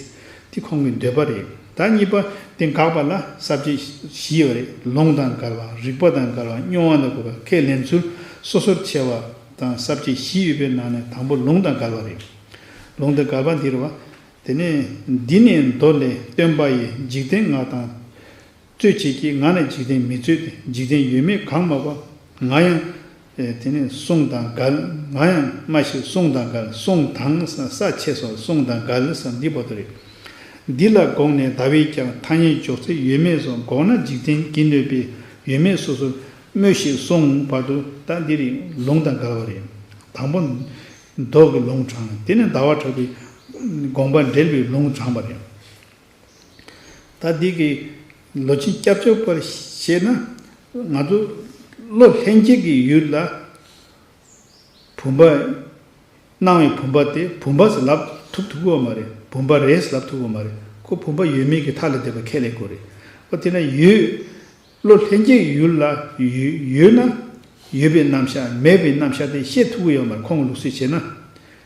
དེ་ཁོང་གི་འདོད་པ་རེད། ད་གཉིས་པ་དེ་དགག་པ་ལ་ས་བཅད་བཞི་ཡོད་རེད། ལུང་དང་འགལ་བ། རིགས་པ་དང་འགལ་བ། སྨྱོ་བ་དང་འགལ་བ། ཁས་ལེན་ཚུལ་སོ་སོར་ཕྱེ་བ་དང་ས་བཅད་བཞི་ཡོད་པའི་ནང་ནས་དང་པོ་ལུང་དང་འགལ་བ་རེད། ལུང་དང་འགལ་བ་འདི་རེད་བ། དེ་ནས་འདི་ནི་མདོ་ལས། སྟོན་པ་ཡིས་འཇིག་རྟེན་ངག་དང་རྩོད་བྱེད་ཀྱི། ང་ནི་འཇིག་རྟེན་མི་རྩོད་དེ། འཇིག་རྟེན་ཡོད་མེད་གང་མ་པ། ང་ཡང་། ཨེ། དེ་ནས་གསུང་དང་འགལ། ང་ཡང་སྨྲ་ཤེས་གསུང་དང་འགལ། གསུང་དང་ས་ཆེ་སོགས་གསུང་དང་འགལ་ཟེར་འདི་བར་དུ་རེད། འདི་ལ་དགོངས་ནས་ཟླ་བས་ཀྱང་ཐ་སྙད་འཇོག་ཚེ་ཡོད་མེད་སོགས་དགོངས་ན་འཇིག་རྟེན་གྱིས་གནོད་པས་ཡོད་མེད་སོ་སོར་སྨྲོས་ཤིག་གསུངས་བར་དུ། ད་འདི་རེད། ལུང་དང་འགལ་བ་རེད། དང་པོ་མདོ་གི་ལུང་དྲངས། དེ་ནས་ཟླ་བ་གྲགས་པའི་དགོངས་པ་འགྲེལ་བའི་ལུང་དྲངས་པ་རེད། ད་འདི་གི་ལོ་ཆེན་སྐྱབས་མཆོག་དཔལ་ཞེས་ན། ང་ཚོ་བློ་ལྷན་སྐྱེས་ཀྱི་ཡུལ་ལ་བུམ་པ། སྣང་བའི་བུམ་པ་དེ་བུམ་པ་ཟེར་ལབ་ཐུབ་ཐུབ་ཀྱི་ཡོད་མ་རེད། བུམ་པ་རེད་ཟེར་ལབ་ཐུབ་ཀྱི་ཡོད་མ་རེད། ཁོ་བུམ་པ་ཡོད་མེད་ཀྱི་མཐའ་ལས་འདས་པ་ཁས་ལེན་དགོས་རེད། ཨོ་དེ་ན་ཡོད། བློ་ལྷན་སྐྱེས་ཡུལ་ལ་ཡོད་ཡོད་ན། ཡོད་པའི་རྣམ་གཞག་མེད་པའི་རྣམ་གཞག་དེ་བཤད་ཐུབ་ཀྱི་ཡོད་མ་རེད། ཁོང་གི་ལུགས་སྲོལ་བྱས་ན།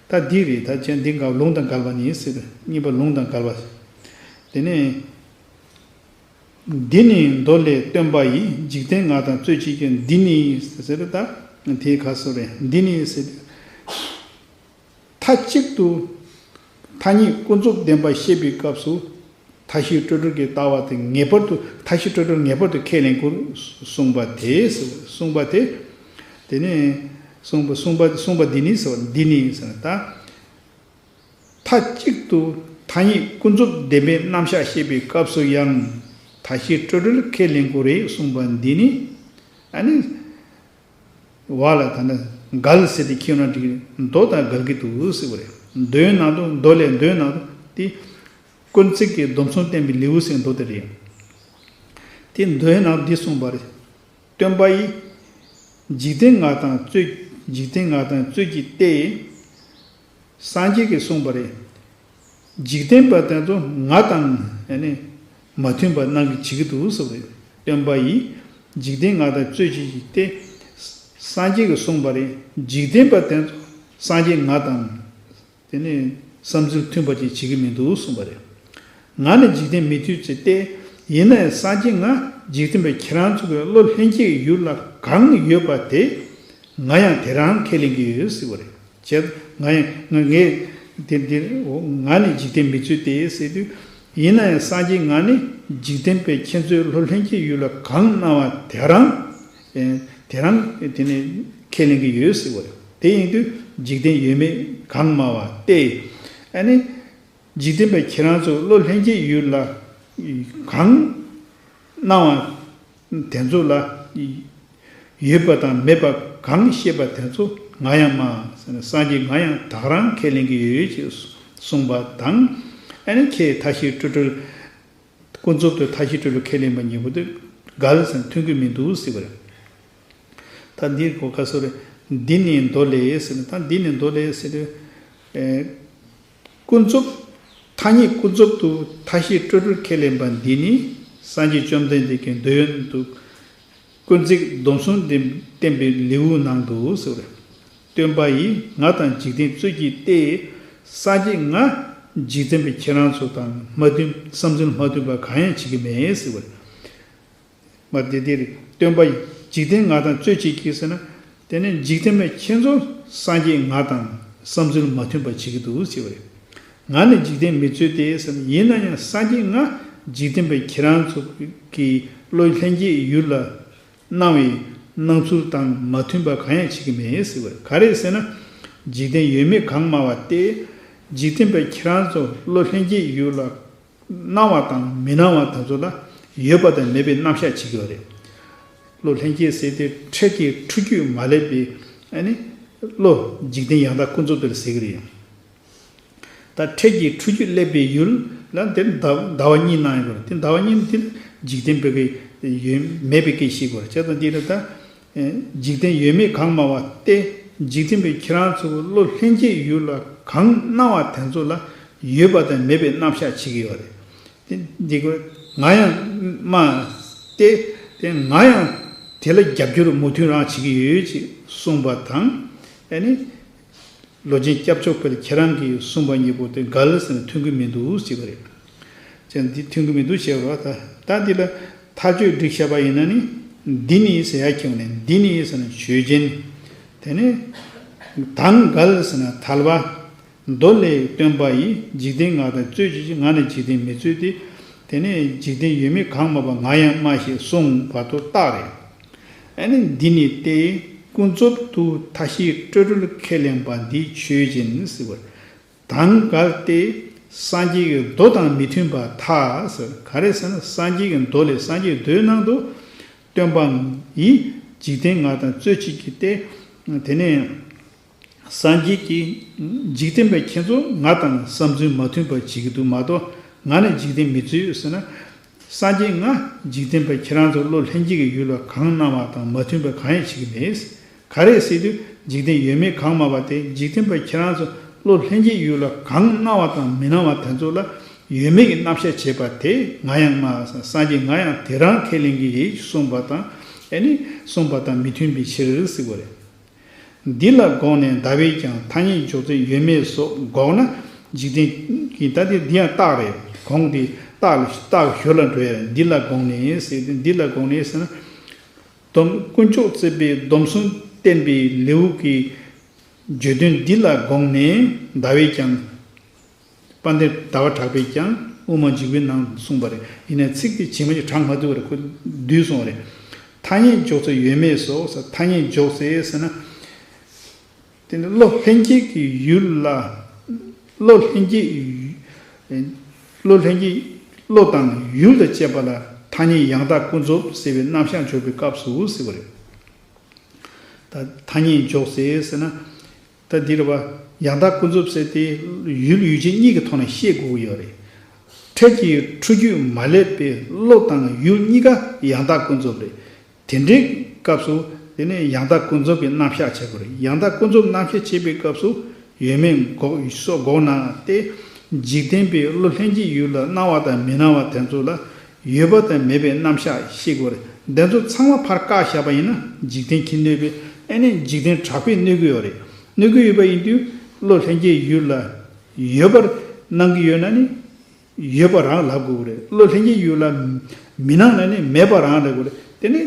ད་འདི་རེད། ད་ཅན་འདི་འགལ། ལུང་དང་འགལ་བ་ནི་ཟེར། གཉིས་པ་ལུང་དང་འགལ་བ། དེ་ནས། འདི་ནི་མདོ་ལས། སྟོན་པ་ཡིས་འཇིག་རྟེན་ངག་དང་རྩོད་བྱེད་ཀྱི། འདི་ནི་ཟེར་ད། དེའི་ཁ་སོ་རེད། འདི་ནི་ཟེར། མཐའ་གཅིག་ཏུ་ཐ་སྙད་ཀུན་རྫོབ་བདེན་པ་བཤད་པའི་སྐབས་སུ། མཐའ་བཞི་སྤྲོས་བྲལ་གྱི་ལྟ་བ་དེ་ངེས་པར་དུ། མཐའ་བཞི་སྤྲོས་བྲལ་ངེས་པར་དུ་ཁས་ལེན་དགོས་གསུངས་པ་དེ། གསུངས་པ་དེ། དེ་ནས་གསུངས་པ། གསུངས་པ། གསུངས་པ་འདི་ནི་ཟེར་བ་འདི་ནི་ཟེར་ན་ད། མཐའ་གཅིག་ཏུ་ཐ་སྙད་ཀུན་རྫོབ་བདེན་པའི་རྣམ་གཞག་བཤད་པའི་སྐབས་སུ་ཡང་། མཐའ་བཞི་སྤྲོས་བྲལ་ཁས་ལེན་དགོས་རེད་གསུངས་པ་འདི་ནི། ཨ་ནི། བ་ལ་ད་ནི་འགལ་ཟེར་ཏེ་ཁྱེར་ན་འགྲིག་གི་རེད། མདོ་དང་འགལ་གྱི་འདུག་ཟེར་བ་རེད། མདོའི་ནང་དུ། མདོ་ལས། མདོའི་ནང་དུ་དེ། ཀུན་བརྩེགས་ཀྱི་སྡོམ་གསུམ་བསྟན་པའི་ལེའུ་ཟེར་མདོ་དེ་རེད། དེ་མདོའི་ནང་འདི་གསུངས་པ་རེད། སྟོན་པ་ཡིས་འཇིག་རྟེན་ངག་དང་རྩོད་ འཇིག་རྟེན་ང་དང་རྩོད་ཀྱི་སྟེ། སངས་རྒྱས་ཀྱིས་གསུངས་པ་རེད། འཇིག་རྟེན་པ་དེ་ཚོ་ང་དང་ཨ་ནི་མ་མཐུན་པ་རྣམས་ཀྱིས་བྱེད་ཀྱི་འདུག་ཟེར་བ་རེད། སྟོན་པ་ཡིས་འཇིག་རྟེན་ང་དང་རྩོད་བྱེད་ཀྱི་སྟེ། སངས་རྒྱས་ཀྱིས་གསུངས་པ་རེད། འཇིག་རྟེན་པ་དེ་ཚོ་སངས་རྒྱས་ང་དང་དེ་ནས་བསམ་ཚུལ་མཐུན་པ་ཅིག་བྱེད་ཀྱི་མི་འདུག་གསུངས་པ་རེད། ང་ནི་འཇིག་རྟེན་མི་རྩོད་ཅེས་ཏེ། ཡིན་ན་ཡང་སངས་རྒྱས་ང་འཇིག་རྟེན་པའི་ཁྱེད་རང་ཚོ་གི་བློ་ལྷན་སྐྱེས་ཡུལ་ལ་གང་ཡོད་པ་དེ་ང་ཡང་དེ་རང་ཁས་ལེན་གྱི་ཡོད་ཟེར་བ་རེད། བྱས་ང་ཡང་ང་ངས་དེ་འདིར་ང་ནི་འཇིག་རྟེན་མི་རྩོད་དེ་ཟེར་དུས། ཡིན་ན་ཡང་སངས་རྒྱས་ང་ནི་འཇིག་རྟེན་པའི་ཁྱེད་ཚོའི་བློ་ལྷན་སྐྱེས་ཡུལ་ལ་གང་སྣང་བ་དེ་རང་དེ་རང་དེ་ནས་ཁས་ལེན་གྱི་ཡོད་ཟེར་བ་རེད། དེ་ཡིན་དུས་འཇིག་རྟེན་ཡོད་མེད་གང་སྨྲ་བ་སྟེ། ཨ་ནི། འཇིག་རྟེན་པའི་ཁྱེད་རང་ཚོ་བློ་ལྷན་སྐྱེས་ཡུལ་ལ་གང་སྣང་བ་དེ་ཚོ་ལ་ཡོད་པ་དང་མེད་པ་གང་ཤེས་པ་དེ་ཚོ་ང་ཡང་སྨྲ་ཟེར་ནས། སངས་རྒྱས་ང་ཡང་དེ་རང་ཁས་ལེན་གྱི་ཡོད་ཅེས་གསུངས་པ་དང་། ཨ་ནི་ཁྱེད་མཐའ་བཞི་སྤྲོས་བྲལ། ཀུན་རྫོབ་ཏུ་མཐའ་བཞི་སྤྲོས་བྲལ་ཁས་ལེན་པ་གཉིས་པོ་དེ་འགལ་ཟེར་མཐུན་གྱི་མི་འདུག་ཟེར་བ་རེད། ད་འདིར་གོ་ཁ་སོ་རེ། འདི་ནི་མདོ་ལས་ཟེར་ནས། ད་འདི་ནི་མདོ་ལས་ཟེར་དུས། ཨེ། ཀུན་རྫོབ། ཐ་སྙད་ཀུན་རྫོབ་ཏུ་མཐའ་བཞི་སྤྲོས་བྲལ་ཁས་ལེན་པ་འདི་ནི་སངས་རྒྱས་བཅོམ་ལྡན་འདས་ཀྱིས་འདོད་ཡོན་དུ་ཀུན་བརྩེགས་སྡོམ་གསུམ་བསྟན་པའི་ལེའུ་ནང་དུ་ཟེར་བ་རེད། སྟོན་པ་ཡིས་ང་དང་འཇིག་རྟེན་རྩོད་ཀྱི་སྟེ། སངས་རྒྱས་ང་འཇིག་རྟེན་པའི་ཁྱེད་རང་ཚོ་དང་མ་མཐུན། བསམ་ཚུལ་མ་མཐུན་པ་གང་ཡང་བྱེད་ཀྱི་མེད་ཟེར་བ་རེད། མ་དེ་དེ་རེད། སྟོན་པ་ཡིས་འཇིག་རྟེན་ང་དང་རྩོད་བྱེད་ཀྱི་ཟེར་ན། དེ་ནི་འཇིག་རྟེན་པའི་ཁྱེད་ཚོ་སངས་རྒྱས་ང་དང་བསམ་ཚུལ་མ་མཐུན་པ་བྱེད་ཀྱི་འདུག་ཟེར་བ་རེད། ང་ནི་འཇིག་རྟེན་མི་རྩོད་དེ་ཟེར་ན། ཡིན་ན་ཡང་སངས་རྒྱས་ང་འཇིག་རྟེན་པའི་ཁྱེད་རང་ཚོ་གི་བློ་ལྷན་སྐྱེས་ཡུལ་ལ་སྣང་བའི་སྣང་ཚུལ་དང་མ་མཐུན་པ་གང་ཡང་བྱེད་ཀྱི་མེད་ཟེར་བ་རེད། ག་རེ་ཟེར་ན། འཇིག་རྟེན་ཡོད་མེད་གང་སྨྲ་བ་སྟེ། འཇིག་རྟེན་པའི་ཁྱེད་རང་ཚོ་བློ་ལྷན་སྐྱེས་ཡུལ་ལ་སྣང་བ་དང་མི་སྣང་བ་དེ་ཚོ་ལ་ཡོད་པ་དང་མེད་པའི་རྣམ་གཞག་བྱེད་ཀྱི་ཡོད་རེད། བློ་ལྷན་སྐྱེས་ཟེར་དེ་འཕྲལ་གྱི་འཁྲུལ་རྒྱུས་མ་སླེབས་པའི་ཨ་ནི་བློ་འཇིག་རྟེན་ཡང་དག་ཀུན་རྫོབ་དེ་ལ་ཟེར་གྱི་རེད། ད་འཕྲལ་གྱི་འཁྲུལ་རྒྱུས་སླེབས་པའི་ཡུལ་ལ་དེར་ཟླ་ཟླ་བ་གཉིས་སྣང་ཡོད་རེད། དེ་ཟླ་བ་གཉིས་དེ་ལ་འཇིག་རྟེན་པའི་གི་ཡོད་མེད་པའི་སྐད་ཤེས་དགོས་རེད། བྱས་ཙང་འདི་ལ་ད། འཇིག་རྟེན་ཡོད་མེད་གང་སྨྲ་བ་སྟེ། འཇིག་རྟེན་པའི་ཁྱེད་རང་ཚོ་བློ་ལྷན་སྐྱེས་ཡུལ་ལ་གང་སྣང་བ་དེ་ཚོ་ལ་ཡོད་པ་དང་མེད་པའི་རྣམ་གཞག་བྱེད་ཀྱི་ཡོད་རེད། དེ་འདི་ཀོ་ང་ཡང་སྨྲ་སྟེ། དེ་ང་ཡང་དེ་ལ་རྒྱབ་སྐྱོར་མོས་མཐུན་རང་བྱེད་ཀྱི་ཡོད་ཅེས་གསུངས་པ་དང་། ཨ་ནི། ལོ་ཆེན་སྐྱབས་མཆོག་དཔལ་ཁྱེད་རང་གིས་གསུངས་པ་གཉིས་པོ་དེ་འགལ་ཟེར་ནས་མཐུན་གྱི་མི་འདུག་ཟེར་བ་རེད། ཅན་འདི་མཐུན་གྱི་མི་འདུག་ཞེས་པ་ད་ད་འདི་ལ་མཐའ་དཔྱོད་སྒྲིག་བྱས་པ་ཡིན་ན་ནི། འདི་ནི་ཟེར་ཡ་ཁྱོད་ནས། འདི་ནི་ཟེར་ན་ཆོས་ཅན། དེ་ནས་དང་འགལ་ཟེར་ན་ཐལ་བ། མདོ་ལས། སྟོན་པ་ཡིས་འཇིག་རྟེན་ང་དང་རྩོད་བྱེད་ཀྱི། ང་ནི་འཇིག་རྟེན་མི་རྩོད་དེ། དེ་ནས་འཇིག་རྟེན་ཡོད་མེད་གང་སྨྲ་བ་ང་ཡང་སྨྲ་ཞེས་གསུངས་པ་དོ་རྟགས་རེད། ཨ་ནི་འདི་ནི་སྟེ། ཀུན་རྫོབ་ཏུ་མཐའ་བཞིའི་སྤྲོས་བྲལ་ཁས་ལེན་པ་འདི་ཆོས་ཅན་ཟེར་བ། དང་འགལ་ཏེ། སངས་རྒྱས་ཀྱི་མདོ་དང་མི་མཐུན་པར་ཐལ་ཟེར། ག་རེ་ཟེར་ན། སངས་རྒྱས་ཀྱི་མདོ་ལས། སངས་རྒྱས་མདོའི་ནང་དུ་སྟོན་པ་ཡིས་འཇིག་རྟེན་ང་དང་རྩོད་བྱེད་ཀྱི་སྟེ། དེ་ནས་སངས་རྒྱས་ཀྱིས་འཇིག་རྟེན་པའི་ཁྱེད་ཚོ་ང་དང་བསམ་ཚུལ་མ་མཐུན་པར་བྱེད་ཀྱི་འདུག་མ་གཏོགས་ང་ནི་འཇིག་རྟེན་མི་རྩོད་ཟེར་ན། སངས་རྒྱས་ང་འཇིག་རྟེན་པའི་ཁྱེད་རང་ཚོ་བློ་ལྷན་སྐྱེས་ཀྱི་ཡུལ་ལ་གང་སྣང་བ་དང་མ་མཐུན་པ་གང་ཡང་བྱེད་ཀྱི་མེད། ག་རེ་ཟེར་དུས། འཇིག་རྟེན་ཡོད་མེད་གང་སྨྲ་བ་སྟེ། འཇིག་རྟེན་པའི་ཁྱེད་རང་ཚོ་བློ་ལྷན་སྐྱེས་ཡུལ་ལ་གང་སྣང་བ་དང་མི་སྣང་བ་དེ་ཚོ་ལ་ཡོད་མེད་ཀྱི་རྣམ་གཞག་བྱེད་པ་དེ་ང་ཡང་སྨྲ། སངས་རྒྱས་ང་ཡང་དེ་རང་ཁས་ལེན་གྱི་ཡིན་གསུངས་པ་དང་། ཨ་ནི་གསུངས་པ་དང་མི་མཐུན་པའི་ཕྱིར་ཟེར་བ་རེད། འདི་ལ་དགོངས་ནས་ཟླ་བས་ཀྱང་། ཐ་སྙད་འཇོག་ཚེ་ཡོད་མེད་སོགས་འགོག་ན། འཇིག་རྟེན་གྱི། ད་དེ་འདི་ཡང་རྟགས་རེད། གོང་དེ་རྟགས་ལ་རྟགས་ཞོར་ལ་འགྲོ་ཡ་རེད། འདི་ལ་དགོངས་ནས་ཟེར་ཏེ། འདི་ལ་དགོངས་ནས་ཟེར་ན། སྡོམ། དཀོན་མཆོག་བརྩེགས་པའི་སྡོམ་གསུམ་བསྟན་པའི་ལེའུ་གི་བརྗོད་དོན་འདི་ལ་དགོངས་ནས་ཟླ་བས་ཀྱང་། དཔལ་ལྡན་ཟླ་བ་གྲགས་པས་ཀྱང་དབུ་མ་འཇུག་པའི་ནང་གསུངས་པ་རེད། ཡིན་ནའི་ཚིག་དེ་ཇི་མ་ཇི་བཞིན་དྲང་མ་ཐུབ་པ་རེད། ཁོ་བསྡུས་སོང་བ་རེད། ཐ་སྙད་འཇོག་ཚེ་ཡོད་མེད་སོགས། ཐ་སྙད་འཇོག་ཚེ་ཟེར་ན། དེ་ནི་བློ་ལྷན་སྐྱེས་ཀྱི་ཡུལ་ལ། བློ་ལྷན་སྐྱེས། བློ་ལྷན་སྐྱེས། བློ་དང་ཡུལ་དང་བཅས་པ་ལ་ཐ་སྙད་ཡང་དག་ཀུན་རྫོབ་ཟེར་བའི་རྣམ་གཞག་འཇོག་པའི་སྐབས་སུ་ཟེར་བ་རེད། ད་ཐ་སྙད་འཇོག་ཚེ་ཟེར་ན། ད་འདིར་བ་ཡང་དག་ཀུན་རྫོབ་ཟེར་ཏེ་ཡུལ་ཡུལ་ཅན་གཉིས་ཀྱི་ཐོག་ནས་བཤད་དགོས་ཀྱི་ཡོད་རེད། འཕྲལ་གྱི་འཁྲུལ་རྒྱུས་མ་སླེབས་པའི་བློ་དང་ཡུལ་གཉིས་ཀ་ཡང་དག་ཀུན་རྫོབ་རེད། དེ་འདྲའི་སྐབས་སུ་ དེ་ནས་ཡང་དག་ཀུན་རྫོབ་ཀྱི་རྣམ་གཞག་བྱེད་དགོས་རེད། ཡང་དག་ཀུན་རྫོབ་རྣམ་གཞག་བྱེད་པའི་སྐབས་སུ་ཡོད་མེད་འགོག་སོགས་འགོག་ན་སྟེ། འཇིག་རྟེན་པའི་བློ་ལྷན་སྐྱེས་ཡུལ་ལ་སྣང་བ་དང་མི་སྣང་བ་དེ་ཚོ་ལ་ཡོད་པ་དང་མེད་པའི་རྣམ་གཞག་ཤེས་དགོས་རེད། འདི་ཚོ་ཚང་མ་ཕར་བཀག་བཞག་པ་ཡིན་ན་འཇིག་རྟེན་གྱིས་གནོད་པས། ཨ་ནི་འཇིག་རྟེན་དྲག་པས་གནོད་ཀྱི་ཡོད་རེད། གནོད་ཀྱི་ཡོད་པ་ཡིན་དུས་བློ་ལྷན་སྐྱེས་ཡུལ་ལ་ཡོད་པར་སྣང་གི་ཡོད་ན་ནི། ཡོད་པ་རང་ལབ་དགོས་རེད། བློ་ལྷན་སྐྱེས་ཡུལ་ལ་མི་སྣང་ན་ནི་མེད་པ་རང་ལབ་དགོས་རེད། དེ་ནི་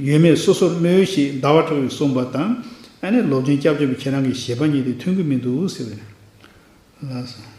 ཡོད་མེད་སོ་སོར་སྨྲོས་ཞེས་ཟླ་བ་གྲགས་པས་གསུངས་པ་དང་། ཨ་ནི་ལོབས་ཆེན་སྐྱབས་སྦྱིན་པའི་ཁྱེད་རང་གི་བཞེད་པ་གཉིས་དེ་མཐུན་གྱི་མི་འདུག་ཟེར་བ་རེད། ལགས་སོ།